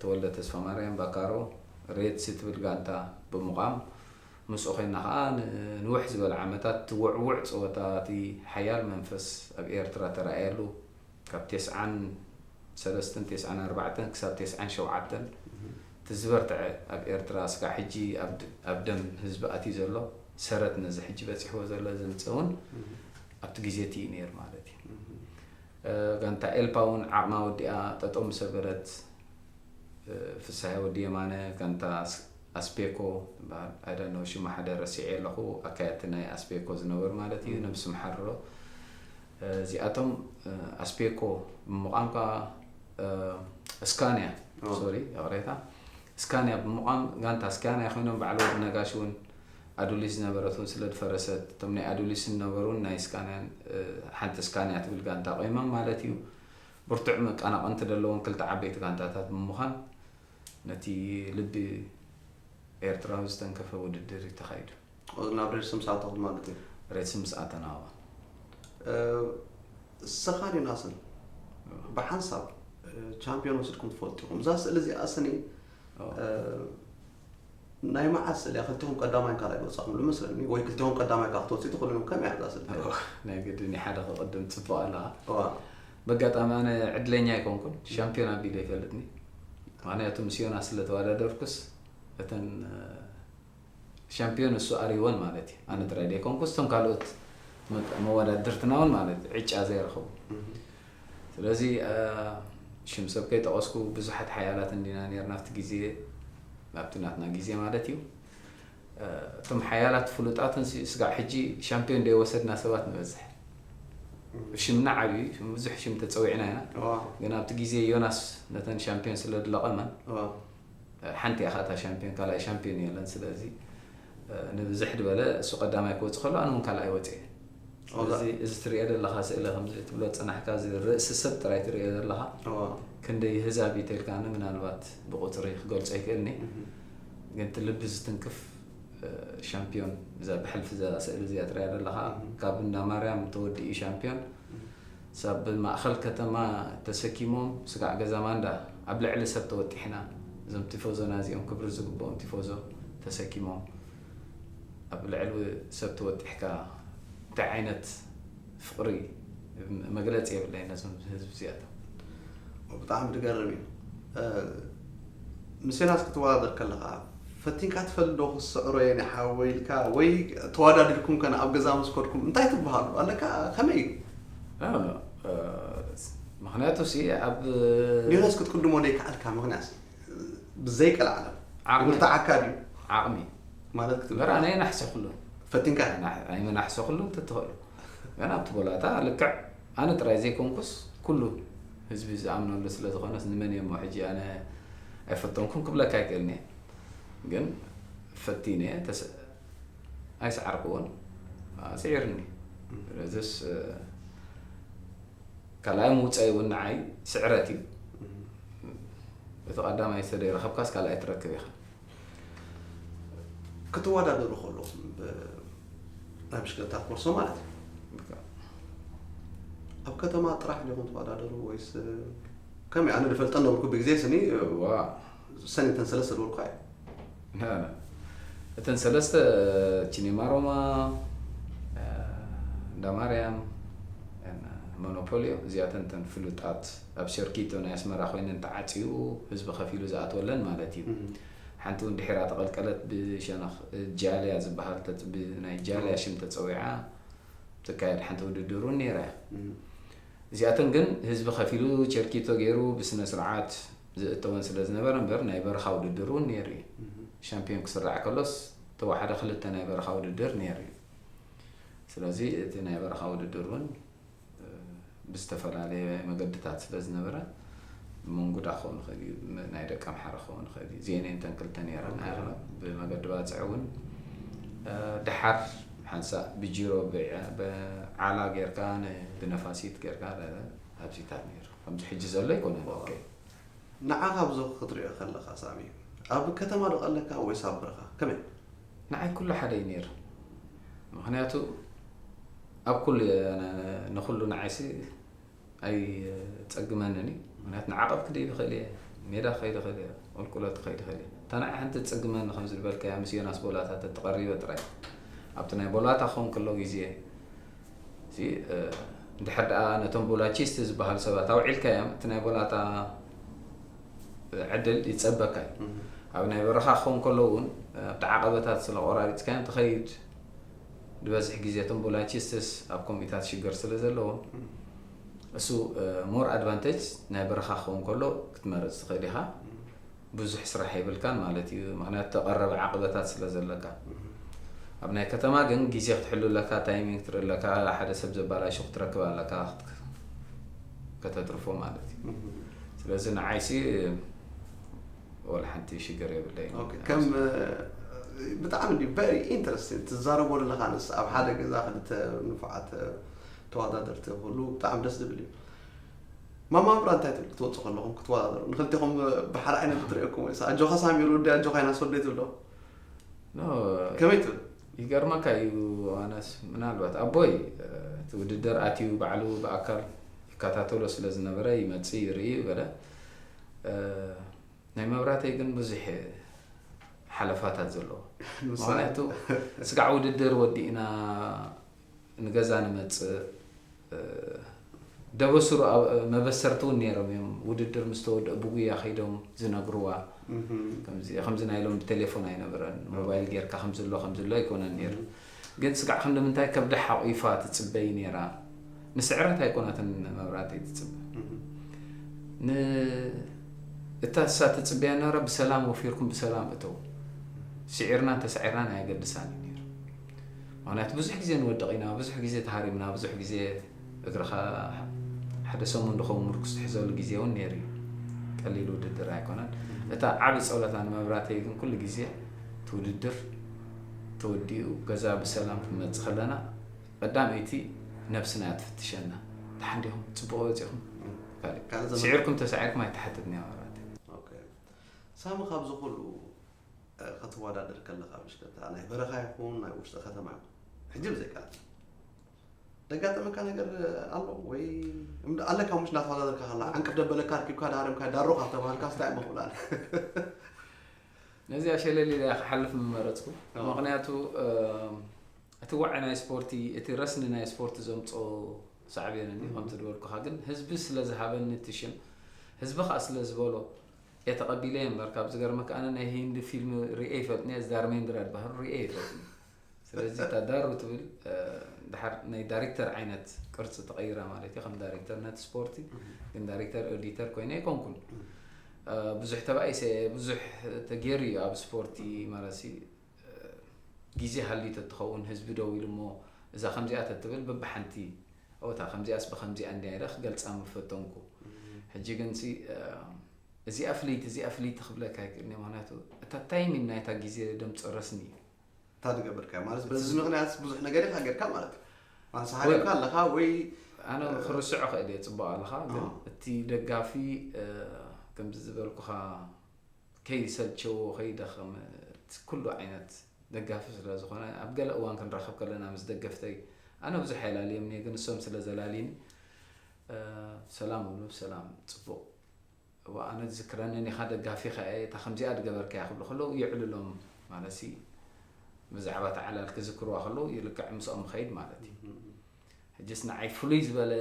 ተወልደ ተስፋማርያም ባካሮ ሬድስ ትብል ጋንታ ብምቋም ምስኡ ኮይና ከዓ ንንውሕ ዝበለ ዓመታት ትውዕውዕ ፀወታ እቲ ሓያል መንፈስ ኣብ ኤርትራ ተራእየሉ ካብ ተስዓን ሰለስተን ተስዓን ኣርባዕተን ክሳብ ተስዓን ሸውዓተን እቲ ዝበርትዐ ኣብ ኤርትራ እስካዕ ሕጂ ኣብ ድ-፣ ኣብ ደም ህዝቢ ኣትዩ ዘሎ ሰረት ነዚ ሕጂ በፂሕዎ ዘሎ ዘምፀ እውን ኣብቲ ግዜ እቲ እዩ ነይሩ ማለት እዩ። ጋንታ ኤልፓ እውን ዓቕማ ወዲኣ ጠጠው ምስ ኣበለት ፍስሃ ወዲ የማነ ጋንታ ኣስፔኮ ትበሃል ኣይደነው ሽማ ሓደ ረሲዐ ኣለኹ ኣካየድቲ ናይ ኣስፔኮ ዝነበሩ ማለት እዩ ነብስም ሓርሮ እዚኣቶም ኣስፔኮ ብምቋምካ እስካንያ ሶሪ ይቕሬታ እስካንያ ብምቋም ጋንታ እስካንያ ኮይኖም በዓል ወዲ ነጋሽ እውን ኣዱሊስ ዝነበረት እውን ስለ ዝፈረሰት እቶም ናይ ኣዱሊስ ዝነበሩ እውን ናይ እስካንያን ሓንቲ እስካንያ ትብል ጋንታ ቆይሞም ማለት እዩ ብርቱዕ መቃናቐንቲ ዘለዎም ክልተ ዓበይቲ ጋንታታት ብምዃን ነቲ ልቢ ኤርትራዊ ዝተንከፈ ውድድር እዩ ተኻይዱ። ናብ ሬድስ ምስ ኣተኹም ማለት እዩ። ሬድስ ምስ ኣተና ኣዋ። እስኻን ዮናስን ብሓንሳብ ቻምፒዮን ወሲድኩም ትፈልጡ ኢኹም። እዛ ስእሊ እዚኣ ስኒ ናይ መዓስ ስእሊ እያ? ክልቲኹም ቀዳማይን ካልኣይን ወጻኹምሉ መስለኒ ወይ ክልቲኹም ቀዳማይ ካብ ክትወጽኡ ትኽእሉ ኢኹም። ከመይ እያ እዛ ስእሊ? ናይ ግድን እዩ ሓደ ክቕድም ጽቡቕ ኣለኻ። እዋ። በጋጣሚ ኣነ ዕድለኛ ኣይኮንኩን ሻምፒዮን ኣቢሉ ኣይፈልጥኒ። ምክንያቱ ምስ ዮናስ ስለ ተወዳደርኩስ እተን ሻምፒዮን እሱ ኣርይወን ማለት እዩ። ኣነ ጥራይ ደይኮንኩ፣ እቶም ካልኦት መወዳድርትና እውን ማለት እዩ፣ ዕጫ ዘይረኸቡ። ስለዚ ሽም ሰብ ከይጠቐስኩ፣ ብዙሓት ሓያላት እንዲና ነርና ኣብቲ ግዜ፣ ኣብቲ ናትና ግዜ ማለት እዩ። እቶም ሓያላት ፍሉጣትን ስጋዕ ሕጂ ሻምፒዮን ደይወሰድና ሰባት ንበዝሕ። ሽምና ዓብዩ፣ ብዙሕ ሽም ተፀዊዕና ኢና። ግን ኣብቲ ግዜ ዮናስ ነተን ሻምፒዮን ስለ ዝለቐመን፣ ሓንቲ እያ እታ ሻምፒዮን፣ ካልኣይ ሻምፒዮን የለን። ስለዚ ንብዝሕ ዝበለ እሱ ቀዳማይ ክወፅእ ከሎ፣ ኣነ እውን ካልኣይ ወፅእ። ስለዚ እዚ ትሪኦ ዘለኻ ስእሊ፣ ከምዚ ትብሎ ዝፀናሕካ፣ እዚ ርእሲ ሰብ ጥራይ ትሪኦ ዘለኻ፣ ክንደይ ህዛብ እዩ ተልካኒ፣ ምናልባት ብቁፅሪ ክገልፆ ይክእልኒ። ግን እቲ ልቢ ዝትንክፍ ሻምፒዮን፣ እዛ ብሕልፊ እዛ ስእሊ እዚኣ ትሪኣ ዘለኻ፣ ካብ እንዳ ማርያም ተወዲኡ ሻምፒዮን፣ ሳብ ማእኸል ከተማ ተሰኪሞም፣ ስጋዕ ገዛ ማንዳ ኣብ ልዕሊ ሰብ ተወጢሕና፣ እዞም ቲፎዞና እዚኦም ክብሪ ዝግብኦም ቲፎዞ ተሰኪሞም ኣብ ልዕሊ ሰብ ተወጢሕካ፣ እንታይ ዓይነት ፍቕሪ፣ መግለፂ የብለይ ነዞም ህዝቢ እዚኣቶም። ብጣዕሚ ዝገርም እዩ። ምስ ዮናስ ክትወዳደር ከለኻ ፈቲንካ ትፈልጥ ዶ? ክስዕሮ እየ ንሓወይ ኢልካ ወይ ተወዳዲርኩም ከ ኣብ ገዛ ምስ ከድኩም እንታይ ትበሃሉ ኣለካ? ከመይ እዩ? ምክንያቱ ሲ ኣብ ዮናስ ክትቅድሞ ዘይከኣልካ ምክንያት ብዘይቀልዓለም ዓቕሚ። ይብርትዓካ ድዩ ዓቕሚ ማለት ክትብል እምበር ኣነ የናሕሰ ኩሉ ፈቲንካ ኣይመናሕሰ ኩሉ እንተትኽእሉ ገና ኣብቲ ቦላታ ልክዕ ኣነ ጥራይ ዘይኮንኩስ ኩሉ ህዝቢ ዝኣምነሉ ስለ ዝኾነስ ንመን እየሞ ሕጂ ኣነ ኣይፈተንኩን ክብለካ ኣይክእልን እየ። ግን ፈቲነ ተስ- ኣይሰዓርክዎን፣ ኣስዒርኒ። ስለዚስ ካልኣይ ምውፃይ እውን ንዓይ ስዕረት እዩ። እቲ ቀዳማይ ዝተደይ ረኸብካስ ካልኣይ ትረክብ ኢኻ። ክትወዳደሩ ከለኹም ብ- ናይ ብሽክለታ ኮርሶ ማለት እዩ። ኣብ ከተማ ጥራሕ ዲኹም ትወዳደሩ ወይስ ከመይ? ኣነ ዝፈልጠ ነበርኩ ብግዜ ስኒ ዋ ሰኒተን ሰለስተ ዝበልኳ እዩ። እተን ሰለስተ ቺኒማ ሮማ፣ እንዳ ማርያም፣ ሞኖፖሊዮ፣ እዚኣተን እተን ፍሉጣት ኣብ ሰርኪቶ ናይ ኣስመራ ኮይነን ተዓፅዩ ህዝቢ ከፊሉ ዝኣትወለን ማለት እዩ። ሓንቲ እውን ድሒራ ተቐልቀለት ብሸነኽ ጃልያ ዝበሃል ተፅ- ብ- ናይ ጃልያ ሽም ተፀዊዓ ትካየድ ሓንቲ ውድድር እውን ነይራ እያ። እዚኣተን ግን ህዝቢ ከፊሉ ቸርኪቶ ገይሩ ብስነ ስርዓት ዝእተወን ስለ ዝነበረ እምበር ናይ በረኻ ውድድር እውን ነይሩ እዩ። ሻምፒዮን ክስራዕ ከሎስ ተወሓደ ክልተ ናይ በረኻ ውድድር ነይሩ እዩ። ስለዚ እቲ ናይ በረኻ ውድድር እውን ብዝተፈላለየ መገድታት ስለ ዝነበረ ብመንጉዳ ክኸውን ይኽእል እዩ፣ ናይ ደቂ ኣምሓራ ክኸውን ይኽእል እዩ። እዚአን እየን እተን ክልተ ነይረን። ብመገዲ ባፅዕ እውን ደሓር ሓንሳእ ብጂሮ ብዓላ ጌርካ ብነፋሲት ጌርካ ኣብዚታት ነይሩ። ከምዚ ሕጂ ዘሎ ኣይኮነን። ንዓኻ ኣብዚ ክትሪኦ ከለኻ ሳሚ ኣብ ከተማ ዶ ቀለካ ወይስ ኣብ በረኻ ከመይ? ንዓይ ኩሉ ሓደ እዩ ነይሩ። ምክንያቱ ኣብ ኩሉ ንኩሉ ንዓይሲ ኣይፀግመንን እዩ። ምክንያቱ ንዓቐብ ክድይብ ይኽእል እየ፣ ሜዳ ክኸይድ ይኽእል እየ፣ ቁልቁለት ክኸይድ ይኽእል እየ። እታ ንዓይ ሓንቲ ትፅግመኒ ከምዚ ዝበልካያ ምስ ዮናስ ቦላታ ተተቐሪበ ጥራይ ኣብቲ ናይ ቦላታ ክኸውን ከሎ ግዜ እዚ እንድሕር ደኣ ነቶም ቦላቺስት ዝበሃሉ ሰባት ኣውዒልካዮም እቲ ናይ ቦላታ ዕድል ይፀበካ እዩ። ኣብ ናይ በረኻ ክኸውን ከሎ እውን ኣብቲ ዓቐበታት ስለ ቆራሪፅካዮም ትኸይድ ዝበዝሕ ግዜ እቶም ቦላቺስትስ ኣብ ከምኡታት ሽግር ስለ ዘለዎም እሱ ሞር ኣድቫንቴጅ ናይ በረኻ ክኸውን ከሎ ክትመርፅ ትኽእል ኢኻ። ብዙሕ ስራሕ የብልካን ማለት እዩ። ምክንያቱ ተቐረበ ዓቕበታት ስለ ዘለካ። ኣብ ናይ ከተማ ግን ግዜ ክትሕሉ ኣለካ፣ ታይሚንግ ትርኢ ኣለካ፣ ሓደ ሰብ ዘባላሹ ክትረክብ ኣለካ ከተትርፎ ማለት እዩ። ስለዚ ንዓይሲ ወላ ሓንቲ ሽግር የብለይ። ከም ብጣዕሚ ቨሪ ኢንተረስቲንግ ትዛረቦ ዘለኻ ንስ ኣብ ሓደ ገዛ ክልተ ንፉዓት ተወዳደርቲ ክህሉ ብጣዕሚ ደስ ዝብል እዩ። ማማ ምብራ እንታይ ትብል ክትወፁ ከለኹም ክትወዳደሩ ንክልቴኹም ብሓደ ዓይነት ክትሪኦኩም ወይ ኣጆኻ ሳሚ ኢሉ ወዲ ኣጆኻ ይናስ ወደይ ትብሎ ከመይ ትብል? ይገርመካ እዩ ኣነስ ምናልባት ኣቦይ እቲ ውድድር ኣትዩ ባዕሉ ብኣካል ይከታተሎ ስለ ዝነበረ ይመፅእ ይርኢ ገለ ናይ መብራተይ ግን ብዙሕ ሓለፋታት ዘለዎ ምክንያቱ ስጋዕ ውድድር ወዲእና ንገዛ ንመፅእ ደበስሩ ኣብ- መበሰርቲ እውን ነይሮም እዮም። ውድድር ምስ ተወደአ ብጉያ ከይዶም ዝነግርዋ። ከምዚ ከምዚ ናይ ሎም ብቴሌፎን ኣይነበረን። ሞባይል ጌርካ ከምዚ ኣሎ ከምዚ ኣሎ ኣይኮነን ነይሩ። ግን ስጋዕ ክንዲ ምንታይ ከብዳ ሓቑፋ ትጽበይ ነይራ። ንስዕረት ኣይኮነትን መብራተይ ትጽበ። ን እታ እሳ ትጽበያ ነራ ብሰላም ወፊርኩም ብሰላም እተው። ስዒርናን ተሳዒርናን ኣየገድሳን እዩ ነይሩ። ምክንያቱ ብዙሕ ግዜ ንወድቕ ኢና፣ ብዙሕ ግዜ ተሃሪምና፣ ብዙሕ ግዜ እግርኻ ሓደ ሰሙን ዝኸውን ምርኩስ ትሕዘሉ ግዜ እውን ነይሩ እዩ። ቀሊል ውድድር ኣይኮነን። እታ ዓቢ ጸሎታ ንመብራተይ ግን ኩሉ ግዜ እቲ ውድድር ተወዲኡ ገዛ ብሰላም ክንመጽእ ከለና ቀዳመይቲ ነብስና እያ ትፍትሸና። ደሓን ዲኹም? ጽቡቕ ወጺኹም? ካልእ ካልእ ዘመን- ስዒርኩም ተሳዒርኩም ኣይትሓትትን እያ መብራተይ። ኦኬ። ሳሚ፣ ካብዚ ኩሉ እ፣ ክትወዳደር ከለኻ ብሽክለታ ናይ በረኻ ይኹን ናይ ውሽጢ ከተማ ይኹን ሕጂ ብዘይካ ደጋጠመካ ነገር ኣሎ ወይ? እምዳ ኣለካ ሙሽ እናተወዳደርካ ከላ ዓንቅፍ ደበለካ ኣርኪብካ ዳርምካ ዳሮ ካብ ተባሃልካ ስታይ ምኽብላል? ነዚኣ ሸለል ኢለ እያ ክሓልፍ ምመረፅኩ። ኣዎ። ምኽንያቱ እቲ ዋዒ ናይ ስፖርቲ፣ እቲ ረስኒ ናይ ስፖርቲ ዘምፅኦ ሳዕቤን እንዲ ከምቲ ዝበልኩኻ፣ ግን ህዝቢ ስለ ዝሃበኒ እቲ ሽም፣ ህዝቢ ከዓ ስለ ዝበሎ እየ ተቐቢለ እየ እምበር፣ ካብ ዝገርመካ ኣነ ናይ ሂንዲ ፊልም ሪኤ ይፈልጥኒ እየ፣ ዳርሜንድራ ዝበሃል ሪኤ ይፈልጥኒ። ስለዚ እታ ዳሩ ትብል ድሓር ናይ ዳይሬክተር ዓይነት ቅርፂ ተቐይራ ማለት እዩ። ከም ዳይሬክተር ነቲ ስፖርቲ ግን ዳይሬክተር ኤዲተር ኮይነ ኣይኮንኩን። ብዙሕ ተባኢሰ ብዙሕ ተገይሩ እዩ ኣብ ስፖርቲ ማለት ግዜ ሃልዩ ተትኸውን ህዝቢ ደው ኢሉ እሞ እዛ ከምዚኣ ተትብል በብሓንቲ ኦታ ከምዚኣስ ብከምዚኣ እንዲያ ኢለ ክገልፃ ምፈተንኩ። ሕጂ ግን ሲ እዚኣ ፍልይቲ እዚኣ ፍልይቲ ክብለካ ኣይክእልን እየ። ምክንያቱ እታ ታይሚን ናይታ ግዜ ደምፅረስኒ እዩ። እታ ዝገበርካ ማለት በዚ ምክንያት ብዙሕ ነገር ኢካ ጌርካ ማለት እዩ። ኣንሳ ሓሊፍካ ኣለካ ወይ ኣነ ክርስዖ ክእል እየ ፅቡቅ ኣለካ፣ ግን እቲ ደጋፊ ከምዚ ዝበልኩካ ከይሰልቸዎ ከይደኸም ኩሉ ዓይነት ደጋፊ ስለ ዝኾነ ኣብ ገለ እዋን ክንራኸብ ከለና ምስ ደገፍተይ ኣነ ብዙሕ ኣይላልዮም እየ፣ ግን እሶም ስለ ዘላልዩኒ ሰላም እብሉ። ሰላም ፅቡቅ እዋ ኣነ ዝዝክረኒ ኒኻ ደጋፊ ከ እየ እታ ከምዚኣ ዝገበርካያ ክብሉ ከለዉ የዕልሎም ማለት ሲ ብዛዕባ ተዓላል ክዝክርዋ ከለዉ ይልክዕ ምስኦም ምኸይድ ማለት እዩ። ሕጅስ ንዓይ ፍሉይ ዝበለ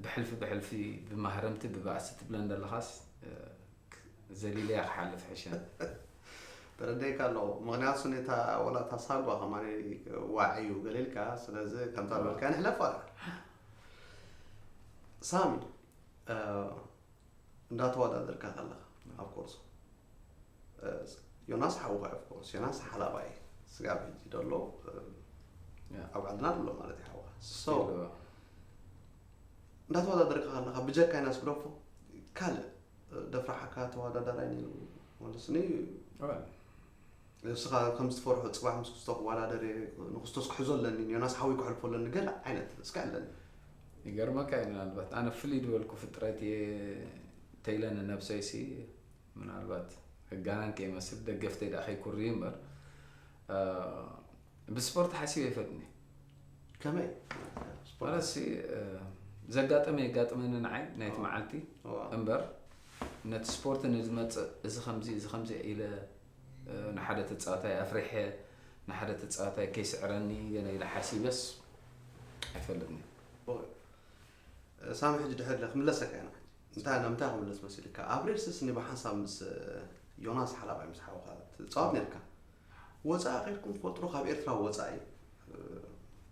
ብሕልፊ ብሕልፊ ብማህረምቲ ብባእሲ ትብለን ዘለኻስ ዘሊለያ ክሓልፍ ሕሸ። ተረዳይካ ኣለኹ። ምክንያቱ ኔታ ወላ እታ ሳጓ ከማኒ ዋዒ እዩ ገሊልካ። ስለዚ ከምታ ዝበልካ ንሕለፋ። ሳሚ እንዳተወዳደርካ ከለኻ ኣብ ኮርሶ ዮናስ ሓውኻ ኦፍ ኮርስ ዮናስ ሓላባይ ስጋብ ሕጂ ደሎ ኣብ ዓድና ደሎ ማለት እዩ ሓውኻ። እንዳተወዳደርካ ከለኻ ብጀካ ዮናስ ግደፎ ካልእ ደፍራሓካ ተወዳዳራይ ነይሩ? ወለስኒ ንስኻ ከም ዝትፈርሖ ጽባሕ ምስ ክስቶ ክወዳደር እየ፣ ንክስቶስ ክሕዞ ኣለኒ፣ ዮናስ ሓወይ ክሕልፎ ኣለኒ ገለ ዓይነት እስከ ኣለኒ። ይገርመካ እዩ ምናልባት ኣነ ፍልይ ዝበልኩ ፍጥረት እየ ተይለ ንነብሰይሲ ምናልባት ህጋናን ከይመስል ደገፍተይ ደኣ ከይኩሪ እምበር ብስፖርት ሓሲበ ይፈጥኒ ከመይ? ማለት ዘጋጠመ የጋጥመኒ ንዓይ ናይቲ መዓልቲ እምበር ነቲ ስፖርት ንዝመፅእ እዚ ከምዚ እዚ ከምዚ ኢለ ንሓደ ተፃዋታይ ኣፍሪሐ ንሓደ ተፃዋታይ ከይስዕረኒ ገለ ኢለ ሓሲበስ ኣይፈልጥኒ። ሳሚ ሕጂ ድሕር ኢለ ክምለሰካ ኢና። እንታይ ናብ ምንታይ ክምለስ መሲልካ? ኣብ ሬድስስ እኒ ብሓንሳብ ምስ ዮናስ ሓላባይ ምስ ሓውካ ትፃወት ነርካ። ወፃኢ ከድኩም ትፈልጥሮ ካብ ኤርትራ ወፃኢ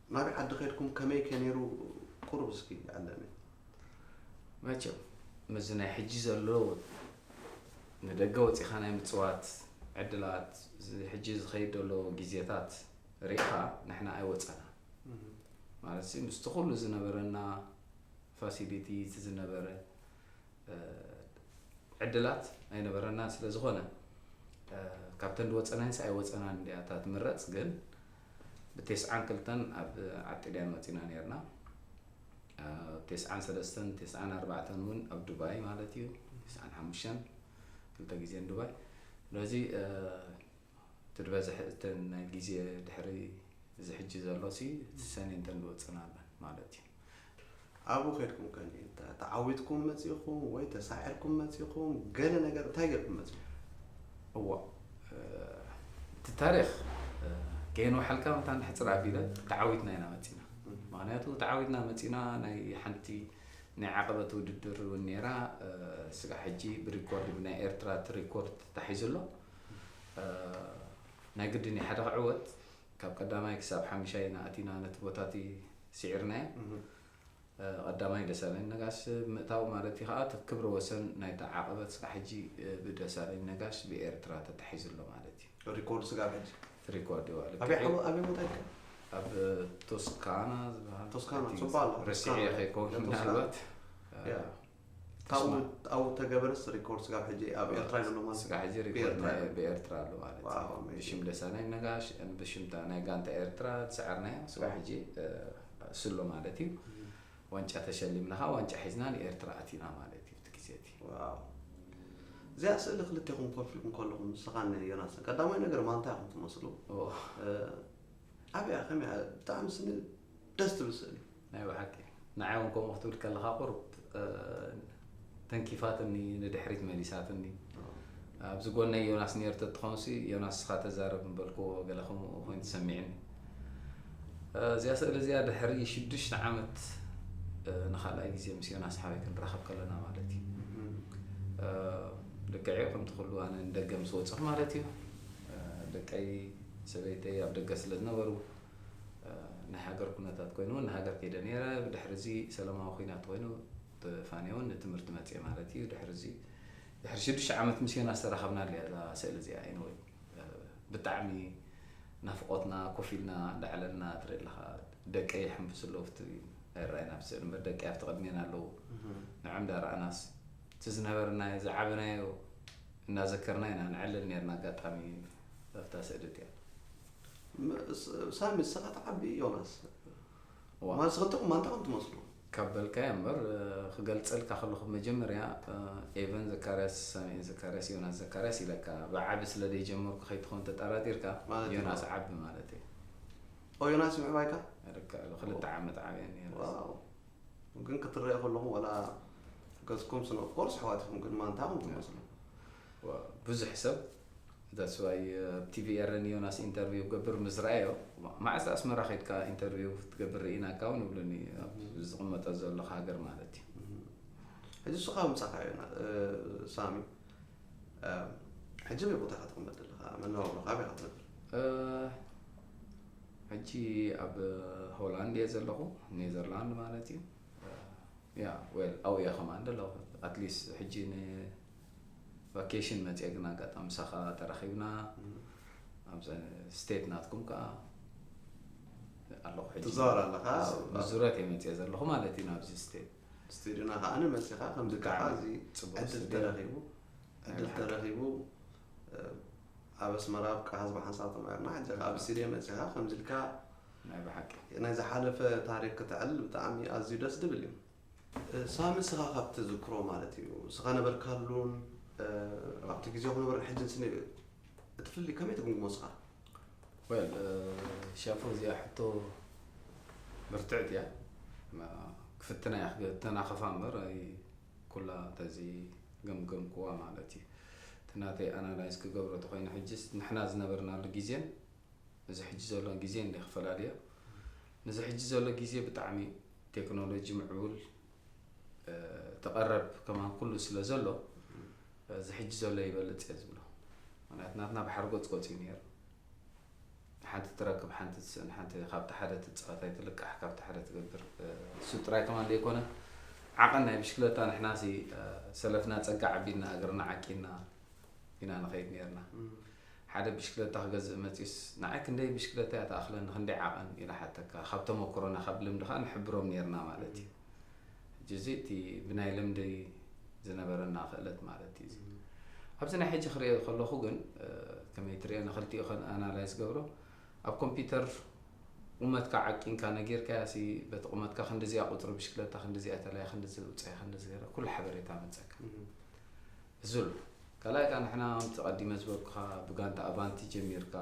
ናበይ ዓዲ ከድኩም ከመይ ከ ነይሩ? ቁሩብ እስኪ ኣለኒ። መቸም ምስዚ ናይ ሕጂ ዘሎ ንደገ ወፂኻ ናይ ምፅዋት ዕድላት እዚ ሕጂ ዝኸይድ ዘሎ ግዜታት ርኢኻ ንሕና ኣይወፀና ማለት ምስቲ ኩሉ ዝነበረና ፋሲሊቲ እቲ ዝነበረ ዕድላት ኣይነበረናን ስለ ዝኾነ ካብተን ዝወፀናንስ ኣይወፀናን እንዲያ እታ ትምረፅ። ግን ብቴስዓን ክልተን ኣብ ዓጢድያን ወፂና ነርና። ኣብ ቴስዓን ሰለስተን ቴስዓን ኣርባዕተን እውን ኣብ ዱባይ ማለት እዩ። ቴስዓን ሓሙሽተን ክልተ ግዜ ንዱባይ። ስለዚ እቲ ዝበዝሕ እተን ናይ ግዜ ድሕሪ እዚ ሕጂ ዘሎ ሲ እቲ ሰኔ እንተን ዝወፅና ኣለን ማለት እዩ። ኣብኡ ከድኩም ከ ተዓዊትኩም መፂኹም ወይ ተሳዒርኩም መፂኹም ገለ ነገር እንታይ ገርኩም መፂኹም? እዋ እቲ ታሪክ ከየንውሓልካ መታን ሕፅር ኣቢለ ተዓዊትና ኢና መፂና። ምኽንያቱ ተዓዊትና መፂና ናይ ሓንቲ ናይ ዓቐበት ውድድር እውን ነይራ። ስጋ ሕጂ ብሪኮርድ ብናይ ኤርትራ እቲ ሪኮርድ ተታሒዙ ኣሎ። ናይ ግድን ሓደ ክዕወት ካብ ቀዳማይ ክሳብ ሓምሻይ ናእቲና ነቲ ቦታቲ ስዒርናዮ። ቀዳማይ ደሳለኝ ነጋሽ ምእታው ማለት እዩ ከዓ እቲ ክብረ ወሰን ናይታ ዓቐበት ስጋ ሕጂ ብደሳለኝ ነጋሽ ብኤርትራ ተታሒዙ ኣሎ ማለት እዩ። ሪኮርድ ስጋብ ሕጂ ሪኮርድ ይዋ ኣበይ ሓቦ ኣበይ ቦታ ይከ ኣብ ቶስካና ዝበሃል ቶስካና፣ እቲ ጽቡቅ ኣሎ። ረሲዐ ቶስካና። ከይከውን ቶስካና። ምናልባት ያ። ካብኡ ኣብኡ ተገበረስ ሪኮርድ ስጋብ ሕጂ ኣብ ኤርትራ ዘሎ ማለት ስጋ ሕጂ ሪኮርድ ብኤርትራ ናይ- እዩ። ብኤርትራ ኣሎ ማለት እዩ። ዋው፣ ኣሜዚንግ። ብሽም ደሳለኝ ነጋሽ ብሽምታ ናይ ጋንታ ኤርትራ ዝሰዓርናዮ ስጋ ሕጂ እሱ ኣሎ ማለት እዩ። ዋንጫ ተሸሊምና ከዓ ዋንጫ ሒዝና ንኤርትራ ኣቲና ማለት እዩ። እቲ ግዜ እቲ ዋው። እዚኣ ስእሊ ክልቴኹም ኮፍ ኢልኩም ከለኹም ንስኻን ዮናስን ቀዳማይ ነገር ማንታ ኢኹም ትመስሉ። ኦ፣ እ፣ ኣብያ ከመይ እያ? ብጣዕሚ ስኒ ደስ ትብል ስእሊ። ናይ ብሓቂ ንዓይ እውን ከምኡ ክትብል ከለኻ ቁሩብ እ፣ ተንኪፋትኒ፣ ንድሕሪት መሊሳትኒ። ኣብዚ ጎነይ ዮናስ ነይሩ ተትኾንሲ ዮናስ ስኻ ተዛረብ ምበልክዎ ገለ ከምኡ ኮይኑ ተሰሚዕኒ። እ፣ እዚኣ ስእሊ እዚኣ ድሕሪ ሽዱሽተ ዓመት እ፣ ንኻልኣይ ግዜ ምስ ዮናስ ሓወይ ክንራኸብ ከለና ማለት እዩ። እ፣ ልክዕ እዩ ከምቲ ኩሉ ኣነ ንደገ ምስ ወፅኹ ማለት እዩ። እ፣ ደቀይ ሰበይተይ ኣብ ደገ ስለ ዝነበሩ እ፣ ናይ ሃገር ኩነታት ኮይኑ እውን ንሃገር ከይደ ነይረ። ብድሕሪ እዚ ሰላማዊ ኩናት ኮይኑ ተፋንየውን ንትምህርቲ መፅየ ማለት እዩ። ድሕሪ እዚ ድሕሪ ሽዱሽተ ዓመት ምስ ዮናስ ተራኸብና ኣለ እዛ ስእሊ እዚኣ። ኤኒወይ ብጣዕሚ ናፍቆትና ኮፍ ኢልና እንዳዕለልና ትርኢ ኣለኻ። ደቀይ ይሕንፍሱ ኣለዉ ኣብቲ ኣይረኣይና ኣብ ስእሊ እምበር ደቀይ ኣብቲ ቅድሜና ኣለዉ። ንዕም እንዳረኣናስ እቲ ዝነበርናዮ ዝዓበናዮ እናዘከርና ኢና ንዕልል ነርና። ኣጋጣሚ ኣብታ ስእሊ እቲኣ ም- ስ- ሳሚ ንስኻ ትዓቢ ዮናስ ዋ ማለት ስኽልትኹም ማንታ ከም ትመስሉ ካብ በልካዮ እምበር እ፣ ክገልጸልካ ከለኹ መጀመርያ እ፣ ኤቨን ዘካርያስ ሳሚኤል ዘካርያስ ዮናስ ዘካርያስ ኢለካ ብዓቢ ስለ ዘይጀመርኩ ከይትኸውን ተጠራጢርካ ማለት እዩ። ዮናስ ዓቢ ማለት እዩ። ኦ ዮናስ ምዕባይካ ርካ ክልተ ዓመት ዓብየኒ ዮናስ ዋው ግን ክትረአ ከለኹም ወላ ገጽኩም ስነ ኦፍኮርስ ኣሕዋት ኢኹም ግን ማንታ ከም ትመስሉ ብዙሕ ሰብ that's why ኣብ ቲቪ ኤረን ዮናስ ኢንተርቪው ክገብር ምስ ረኣዮ መዓስ ኣስመራ ከይድካ ኢንተርቪው ክትገብር ርኢናካ እውን ይብሉኒ ኣብ ዝቕመጠ ዘለኹ ሃገር ማለት እዩ። ሕጂ ንስኻ ምጻኻ እዩ ና- እ፣ ሳሚ እ፣ ሕጂ ኣበይ ቦታ ኢኻ ትቕመጥ ዘለኻ መነባብሮኻ ኣበይ ኢኻ ትነብር እ፣ ሕጂ ኣብ ሆላንድ እየ ዘለኹ ኔዘርላንድ ማለት እዩ። ያ ዌል ኣብኡ እየ ከማን ዘለኹ ኣትሊስት ሕጂ ንቫኬሽን መፅአ ግን ኣጋጣሚ ምሳኻ ተራኺብና ኣብ ስቴት ናትኩም ከዓ ኣለኹ ሕጂ ትዛወር ኣለኻ ብዙረት እየ መፅአ ዘለኹ ማለት እዩ ናብዚ ስቴት ስቱዲዮና ከዓ ንመፂኻ ከምዚ ከዓ እዚ ፅቡቅ ዕድል ስቱዲዮ። ተረኺቡ ዕድል ተረኺቡ እ፣ ኣብ ኣስመራ ኣብቃ ህዝቢ ሓንሳብ ተማሂርና ሕጂ ከዓ ኣብ ስቱዲዮ መፂኻ ከምዚ ኢልካ ናይ ብሓቂ ናይ ዝሓለፈ ታሪክ ክትዕል ብጣዕሚ ኣዝዩ ደስ ዝብል እዩ እ፣ ሳሚ ንስኻ ካብ ትዝክሮ ማለት እዩ ንስኻ ነበርካሉን እ፣ ኣብቲ ግዜ ክነበርን ሕጅን ስኒ እቲ ፍልልይ ከመይ ትግምግሞ ንስኻ ወል ሻፎ እዚኣ ሕቶ ብርትዕት እያ። ክፍትና እያ ክተናኸፋ እምበር ኣይ ኩላ ተዚ ገምገምክዋ ማለት እዩ። እቲ ናተይ ኣናላይዝ ክገብሮ ተኮይነ ሕጅስ ንሕና ዝነበርናሉ ግዜን እዚ ሕጂ ዘሎ ግዜ እንደ ክፈላልዮ ነዚ ሕጂ ዘሎ ግዜ ብጣዕሚ ቴክኖሎጂ ምዕቡል ተቐረብ ከማን ኩሉ ስለ ዘሎ እዚ ሕጂ ዘሎ ይበልፅ እየ ዝብሎ። ምክንያቱ ናትና ብሓርጎፅ ጎፅ እዩ ነይሩ። ሓንቲ ትረክብ ሓንቲ ትስእን ሓንቲ ካብቲ ሓደ ትፃወት ኣይትልቃሕ ካብቲ ሓደ ትገብር። እሱ ጥራይ ከማን ዘይኮነ ዓቐን ናይ ብሽክለታ ንሕና ሲ ሰለፍና ፀጋ ዓቢድና እግርና ዓቂና ኢና ንኸይድ ነርና። ሓደ ብሽክለታ ክገዝእ መፂስ ንዓይ ክንደይ ብሽክለታ እያ ትኣኽለኒ ክንደይ ዓቐን ኢለ ሓተካ ካብ ተመክሮና ካብ ልምዲ ከዓ ንሕብሮም ነርና ማለት እዩ። ሕጂ እዚ እቲ ብናይ ልምዲ ዝነበረና ክእለት ማለት እዩ። ኣብዚ ናይ ሕጂ ክሪኦ ከለኹ ግን ከመይ ትሪኦ ንክልቲኡ ከን ኣናላይዝ ገብሮ ኣብ ኮምፒውተር ቁመትካ ዓቂንካ ነጊርካያ ሲ በቲ ቁመትካ ክንድዚኣ ቁፅሪ ብሽክለታ ክንድዚኣ ተላያ ክንድዚ ውፅያ ክንድዚ ገይረ ኩሉ ሓበሬታ መፀካ። እዙ ኣሎ ካልኣይ ከዓ ንሕና ከምቲ ቀዲመ ዝበልኩኻ ብጋንታ ኣቫንቲ ጀሚርካ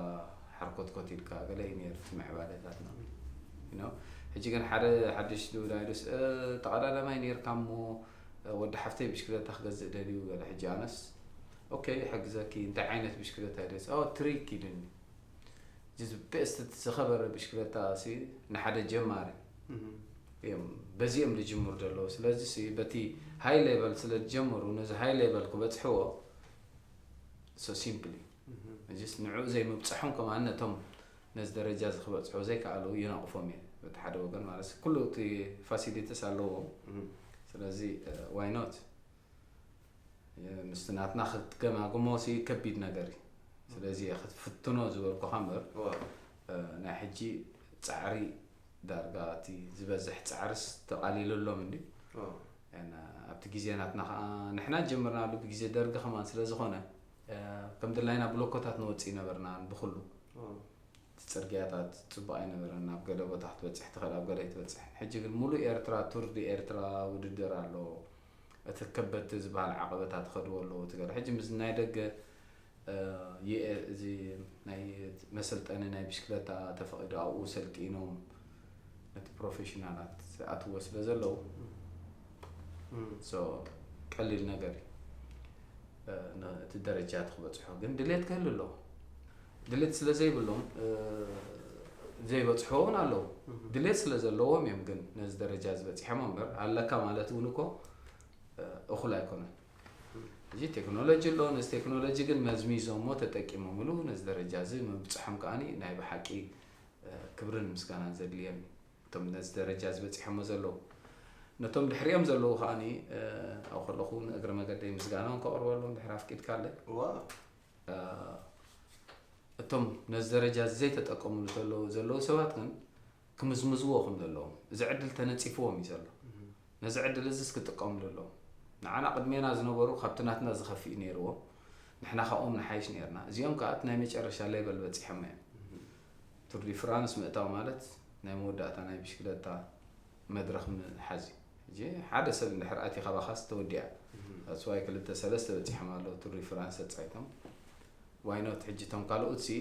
ሓርኮትኮት ኢልካ ገለ እዩ ነይሩ እቲ ምዕባለታትና። ሕጂ ግን ሓደ ሓድሽ ዝውዳይዱስ ተቐዳዳማይ ነይርካ እሞ ወዲ ሓፍተይ ብሽክለታ ክገዝእ ደልዩ ገለ ሕጂ ኣነስ ኦኬ ይሕግዘኪ እንታይ ዓይነት ብሽክለታ ይደስ ትሪክ ኢልኒ። እዚ ቤስት ዝኸበረ ብሽክለታ ሲ ንሓደ ጀማሪ እዮም በዚኦም ዝጅምሩ ዘለዉ። ስለዚ ሲ በቲ ሃይ ሌቨል ስለ ዝጀመሩ ነዚ ሃይ ሌቨል ክበፅሕዎ so simply just ንዕኡ ዘይምብፅሖም ከማን ነቶም ነዚ ደረጃ እዚ ክበፅሑ ዘይከኣሉ ይነቕፎም እየ። በቲ ሓደ ወገን ማለት ኩሉ እቲ ፋሲሊቲስ ኣለዎም። ስለዚ why not ምስቲ ናትና ክትገማግሞ ሲ ከቢድ ነገር እዩ። ስለዚ ክትፍትኖ ዝበልኩኻ እምበር ናይ ሕጂ ፃዕሪ ዳርጋ እቲ ዝበዝሕ ፃዕርስ ተቓሊሉ ኣሎም እንዲ ኣብቲ ግዜ ናትና ከዓ ንሕና ጀምርናሉ ብግዜ ደርጊ ከማን ስለ ዝኾነ ከም ድላይና ብሎኮታት ንወፅእ ይነበርና ብኩሉ እቲ ፅርግያታት ፅቡቅ ኣይነበረን። ኣብ ገለ ቦታ ክትበፅሕ ትኽእል ኣብ ገለ ኣይትበፅሕን። ሕጂ ግን ሙሉእ ኤርትራ ቱር ዲ ኤርትራ ውድድር ኣሎ። እቲ ከበድቲ ዝበሃል ዓቐበታት ይኸድዎ ኣለዉ እቲ ገለ ሕጂ ምስ ናይ ደገ እዚ ናይ መሰልጠኒ ናይ ብሽክለታ ተፈቒዱ ኣብኡ ሰልጢኖም ነቲ ፕሮፌሽናላት ኣትዎ ስለ ዘለዉ ቀሊል ነገር እዩ። እቲ ደረጃ እቲ ክበፅሖ ግን ድሌት ክህሉ ኣለዎ። ድሌት ስለ ዘይብሎም ዘይበፅሕዎ እውን ኣለዉ። ድሌት ስለ ዘለዎም እዮም ግን ነዚ ደረጃ ዝበፂሖም እምበር ኣለካ ማለት እውን እኮ እኹል ኣይኮነን። እዚ ቴክኖሎጂ ኣሎ። ነዚ ቴክኖሎጂ ግን መዝሚዞሞ ተጠቂሞምሉ ነዚ ደረጃ እዚ ምብፅሖም ከዓኒ ናይ ብሓቂ ክብርን ምስጋናን ዘድልዮም እዩ። እቶም ነዚ ደረጃ ዝበፂሖሞ ዘለዉ ነቶም ድሕሪኦም ዘለዉ ከዓኒ ኣብኡ ከለኹ ንእግረ መገደይ ምስጋና እውን ከቕርበሎም ድሕሪ ኣፍቂድካለይ። እቶም ነዚ ደረጃ እዚ ዘይተጠቀምሉ ዘለዉ ዘለዉ ሰባት ግን ክምዝምዝዎ ከም ዘለዎም እዚ ዕድል ተነፂፍዎም እዩ ዘሎ። ነዚ ዕድል እዚስ ክጥቀምሉ ኣለዎም። ንዓና ቅድሜና ዝነበሩ ካብቲ ናትና ዝኸፍእ እዩ ነይርዎም። ንሕና ካብኦም ንሓይሽ ነይርና። እዚኦም ከዓ እቲ ናይ መጨረሻ ሌቨል በፂሖም እዮም። ቱር ዲ ፍራንስ ምእታው ማለት ናይ መወዳእታ ናይ ብሽክለታ መድረኽ ምሓዝ እዩ። ሕጂ ሓደ ሰብ እንድሕር ኣትዩ ካባኻስ ተወዲኣ። ኣስዋይ ክልተ ሰለስተ በፂሖም ኣለዉ ቱር ዲ ፍራንስ ተፃይቶም። ዋይኖት ሕጂ እቶም ካልኦት ሲ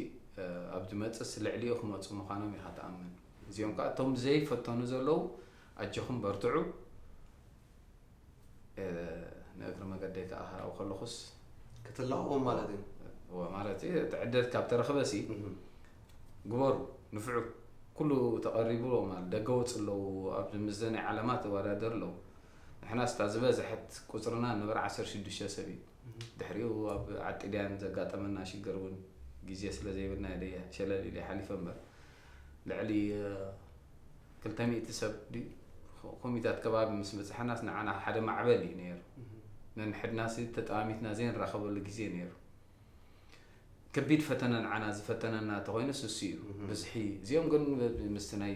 ኣብ ዝመፅስ ልዕሊኡ ክመፁ ምዃኖም ኢኻ ትኣምን። እዚኦም ከዓ እቶም ዘይፈተኑ ዘለዉ ኣጆኹም በርትዑ። ንእግሪ መገደይ ከዓ ኣብኡ ከለኹስ ክትላኦም ማለት እዩ። ማለት እቲ ዕድል ካብ ተረኽበ ሲ ግበሩ፣ ንፍዑ። ኩሉ ተቐሪቡ ማለት ደገ ወፁ ኣለዉ ኣብዚ ምዘናይ ዓለማ ተወዳደር ኣለዉ። ንሕና ስታ ዝበዝሐት ቁፅርና ንበር ዓሰርተ ሽዱሽተ ሰብ እዩ። ድሕሪኡ ኣብ ዓጢድያን ዘጋጠመና ሽግር እውን ግዜ ስለ ዘይብልና እየ ሸለል ኢለ ሓሊፈ እምበር ልዕሊ ክልተ ሚእቲ ሰብ ድዩ ኮሚታት ከባቢ ምስ በፅሐናስ ንዓና ሓደ ማዕበል እዩ ነይሩ። ነንሕድናሲ ተጠማሚትና ዘይንራኸበሉ ግዜ ነይሩ። ከቢድ ፈተነ ንዓና ዝፈተነና እንተኾይኑ ስሱ እዩ። ብዝሒ እዚኦም ግን ምስቲ ናይ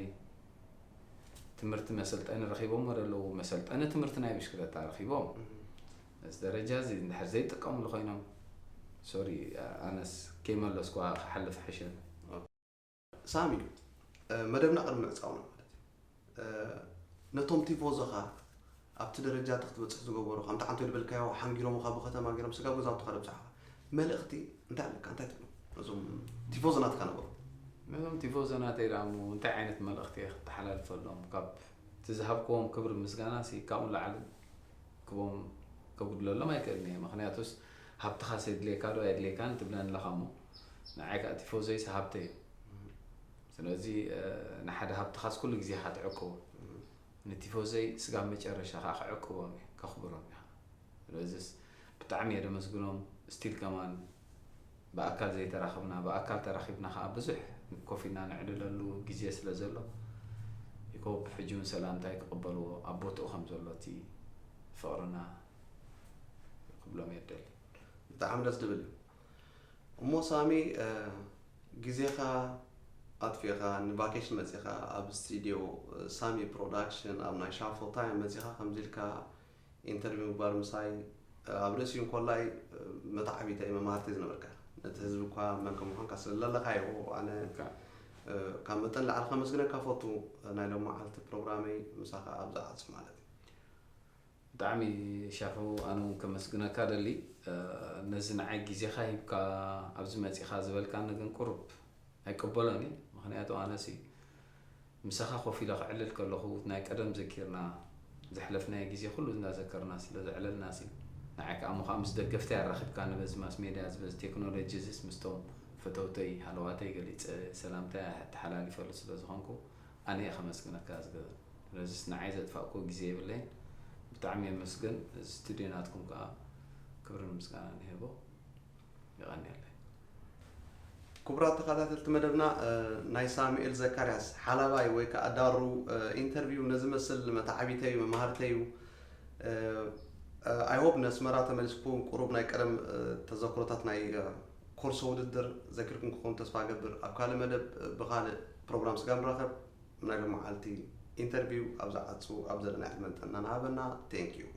ትምህርቲ መሰልጠኒ ረኺቦም ወደ ኣለዉ መሰልጠኒ ትምህርቲ ናይ ብሽክለታ ረኺቦም ነዚ ደረጃ እዚ እንድሕር ዘይጥቀምሉ ኮይኖም ሶሪ ኣነስ ከይመለስኩ ክሓልፍ ሕሸኒ። ሳሚ መደብና ቅድሚ ምዕፃውና ማለት እዩ ነቶም ቲፎዞኻ ኣብቲ ደረጃ እቲ ክትበፅሕ ዝገበሩ ከምቲ ዓንቶ ዝበልካዮ ሓንጊሮምኻ ብከተማ ገይሮም ስጋብ ገዛውትኻ ደብፅሓኻ መልእኽቲ እንታይ ኣለካ እንታይ ትብሎ ነዞም ቲፎዞ ናትካ ነበሩ ነዞም ቲፎዞ ናተይ ደኣ እሞ እንታይ ዓይነት መልእኽቲ እየ ክተሓላልፈሎም ካብ እቲ ዝሃብክዎም ክብሪ ምስጋና ሲ ካብኡ ንላዕሊ ክቦም ከጉድለሎም ኣይክእልን እየ ምክንያቱስ ሃብትኻስ የድልየካ ዶ ኣየድልየካን ትብለኒ ኣለኻ እሞ ንዓይ ከዓ ቲፎዞይስ ሃብተይ እዩ ስለዚ ንሓደ ሃብትኻስ ኩሉ ግዜ ኢኻ ትዕቅቦ ንቲፎዞይ ስጋብ መጨረሻ ከዓ ክዕቅቦም እየ ከኽብሮም እየ ስለዚስ ብጣዕሚ እየ ደመስግኖም still ከማን ብኣካል ዘይተራኸብና ብኣካል ተራኺብና ከዓ ብዙሕ ኮፍ ኢልና ነዕልለሉ ግዜ ስለ ዘሎ ይኮብ ሕጂ እውን ሰላምታይ ክቕበልዎ ኣብ ቦትኡ ከም ዘሎ እቲ ፍቕርና ክብሎም እየ ደሊ ብጣዕሚ ደስ ዝብል እዩ እሞ ሳሚ ግዜኻ ኣጥፊእኻ ንቫኬሽን መፂኻ ኣብ ስቱድዮ ሳሚ ፕሮዳክሽን ኣብ ናይ ሻፎ ታይም መፂኻ ከምዚ ኢልካ ኢንተርቪው ምግባር ምሳይ ኣብ ርእሲኡ እንኮላይ መተዓቢተይ መማህርተይ ዝነበርካ ነቲ ህዝቢ እኳ መን ከም ምዃንካ ስለ ዘለኻዮ ኣነ ካብ መጠን ላዕሊ ከመስግነካ ፈቱ ናይ ሎመዓልቲ ፕሮግራመይ ምሳኻ ኣብ ዝዓጽ ማለት እዩ ብጣዕሚ ሻፉ ኣነ እውን ከመስግነካ ደሊ ነዚ ንዓይ ግዜኻ ሂብካ ኣብዚ መፂኻ ዝበልካኒ ግን ቁሩብ ኣይቀበሎን እየ ምክንያቱ ኣነሲ ምሳኻ ኮፍ ኢለ ክዕልል ከለኹ ናይ ቀደም ዘኪርና ዘሕለፍናዮ ግዜ ኩሉ እንዳዘከርና ስለ ዘዕለልና ሲ ንዓይ ከዓ ምዃ ምስ ደገፍተይ ኣራኺብካኒ በዚ ማስ ሜድያ እዚ በዚ ቴክኖሎጂ እዚስ ምስቶም ፈተውተይ ሃለዋተይ ገሊፀ ሰላምታይ ተሓላሊፈሉ ስለ ዝኾንኩ ኣነ እየ ከመስግነካ ዝገ ስለዚ ንዓይ ዘጥፋእኩ ግዜ የብለይን። ብጣዕሚ የመስግን። እዚ ስቱድዮ ናትኩም ከዓ ክብርን ምስጋና ንህቦ። የቐንየለይ። ክቡራት ተኸታተልቲ መደብና፣ ናይ ሳሙኤል ዘካርያስ ሓላባይ ወይ ከዓ ዳሩ ኢንተርቪው ነዚ መስል መተዓቢተዩ መማህርተዩ። I hope ነስመራ ተመሊስኩም ቁሩብ ናይ ቀደም ተዘክሮታት ናይ ኮርሶ ውድድር ዘኪርኩም ክኸውን ተስፋ ገብር። ኣብ ካልእ መደብ ብኻልእ ፕሮግራም ስጋ ንራኸብ። ናይ ሎመዓልቲ ኢንተርቪው ኣብ ዝዓፁ ኣብ ዘለና ዕድመን ጥዕናን ሃበና። Thank you።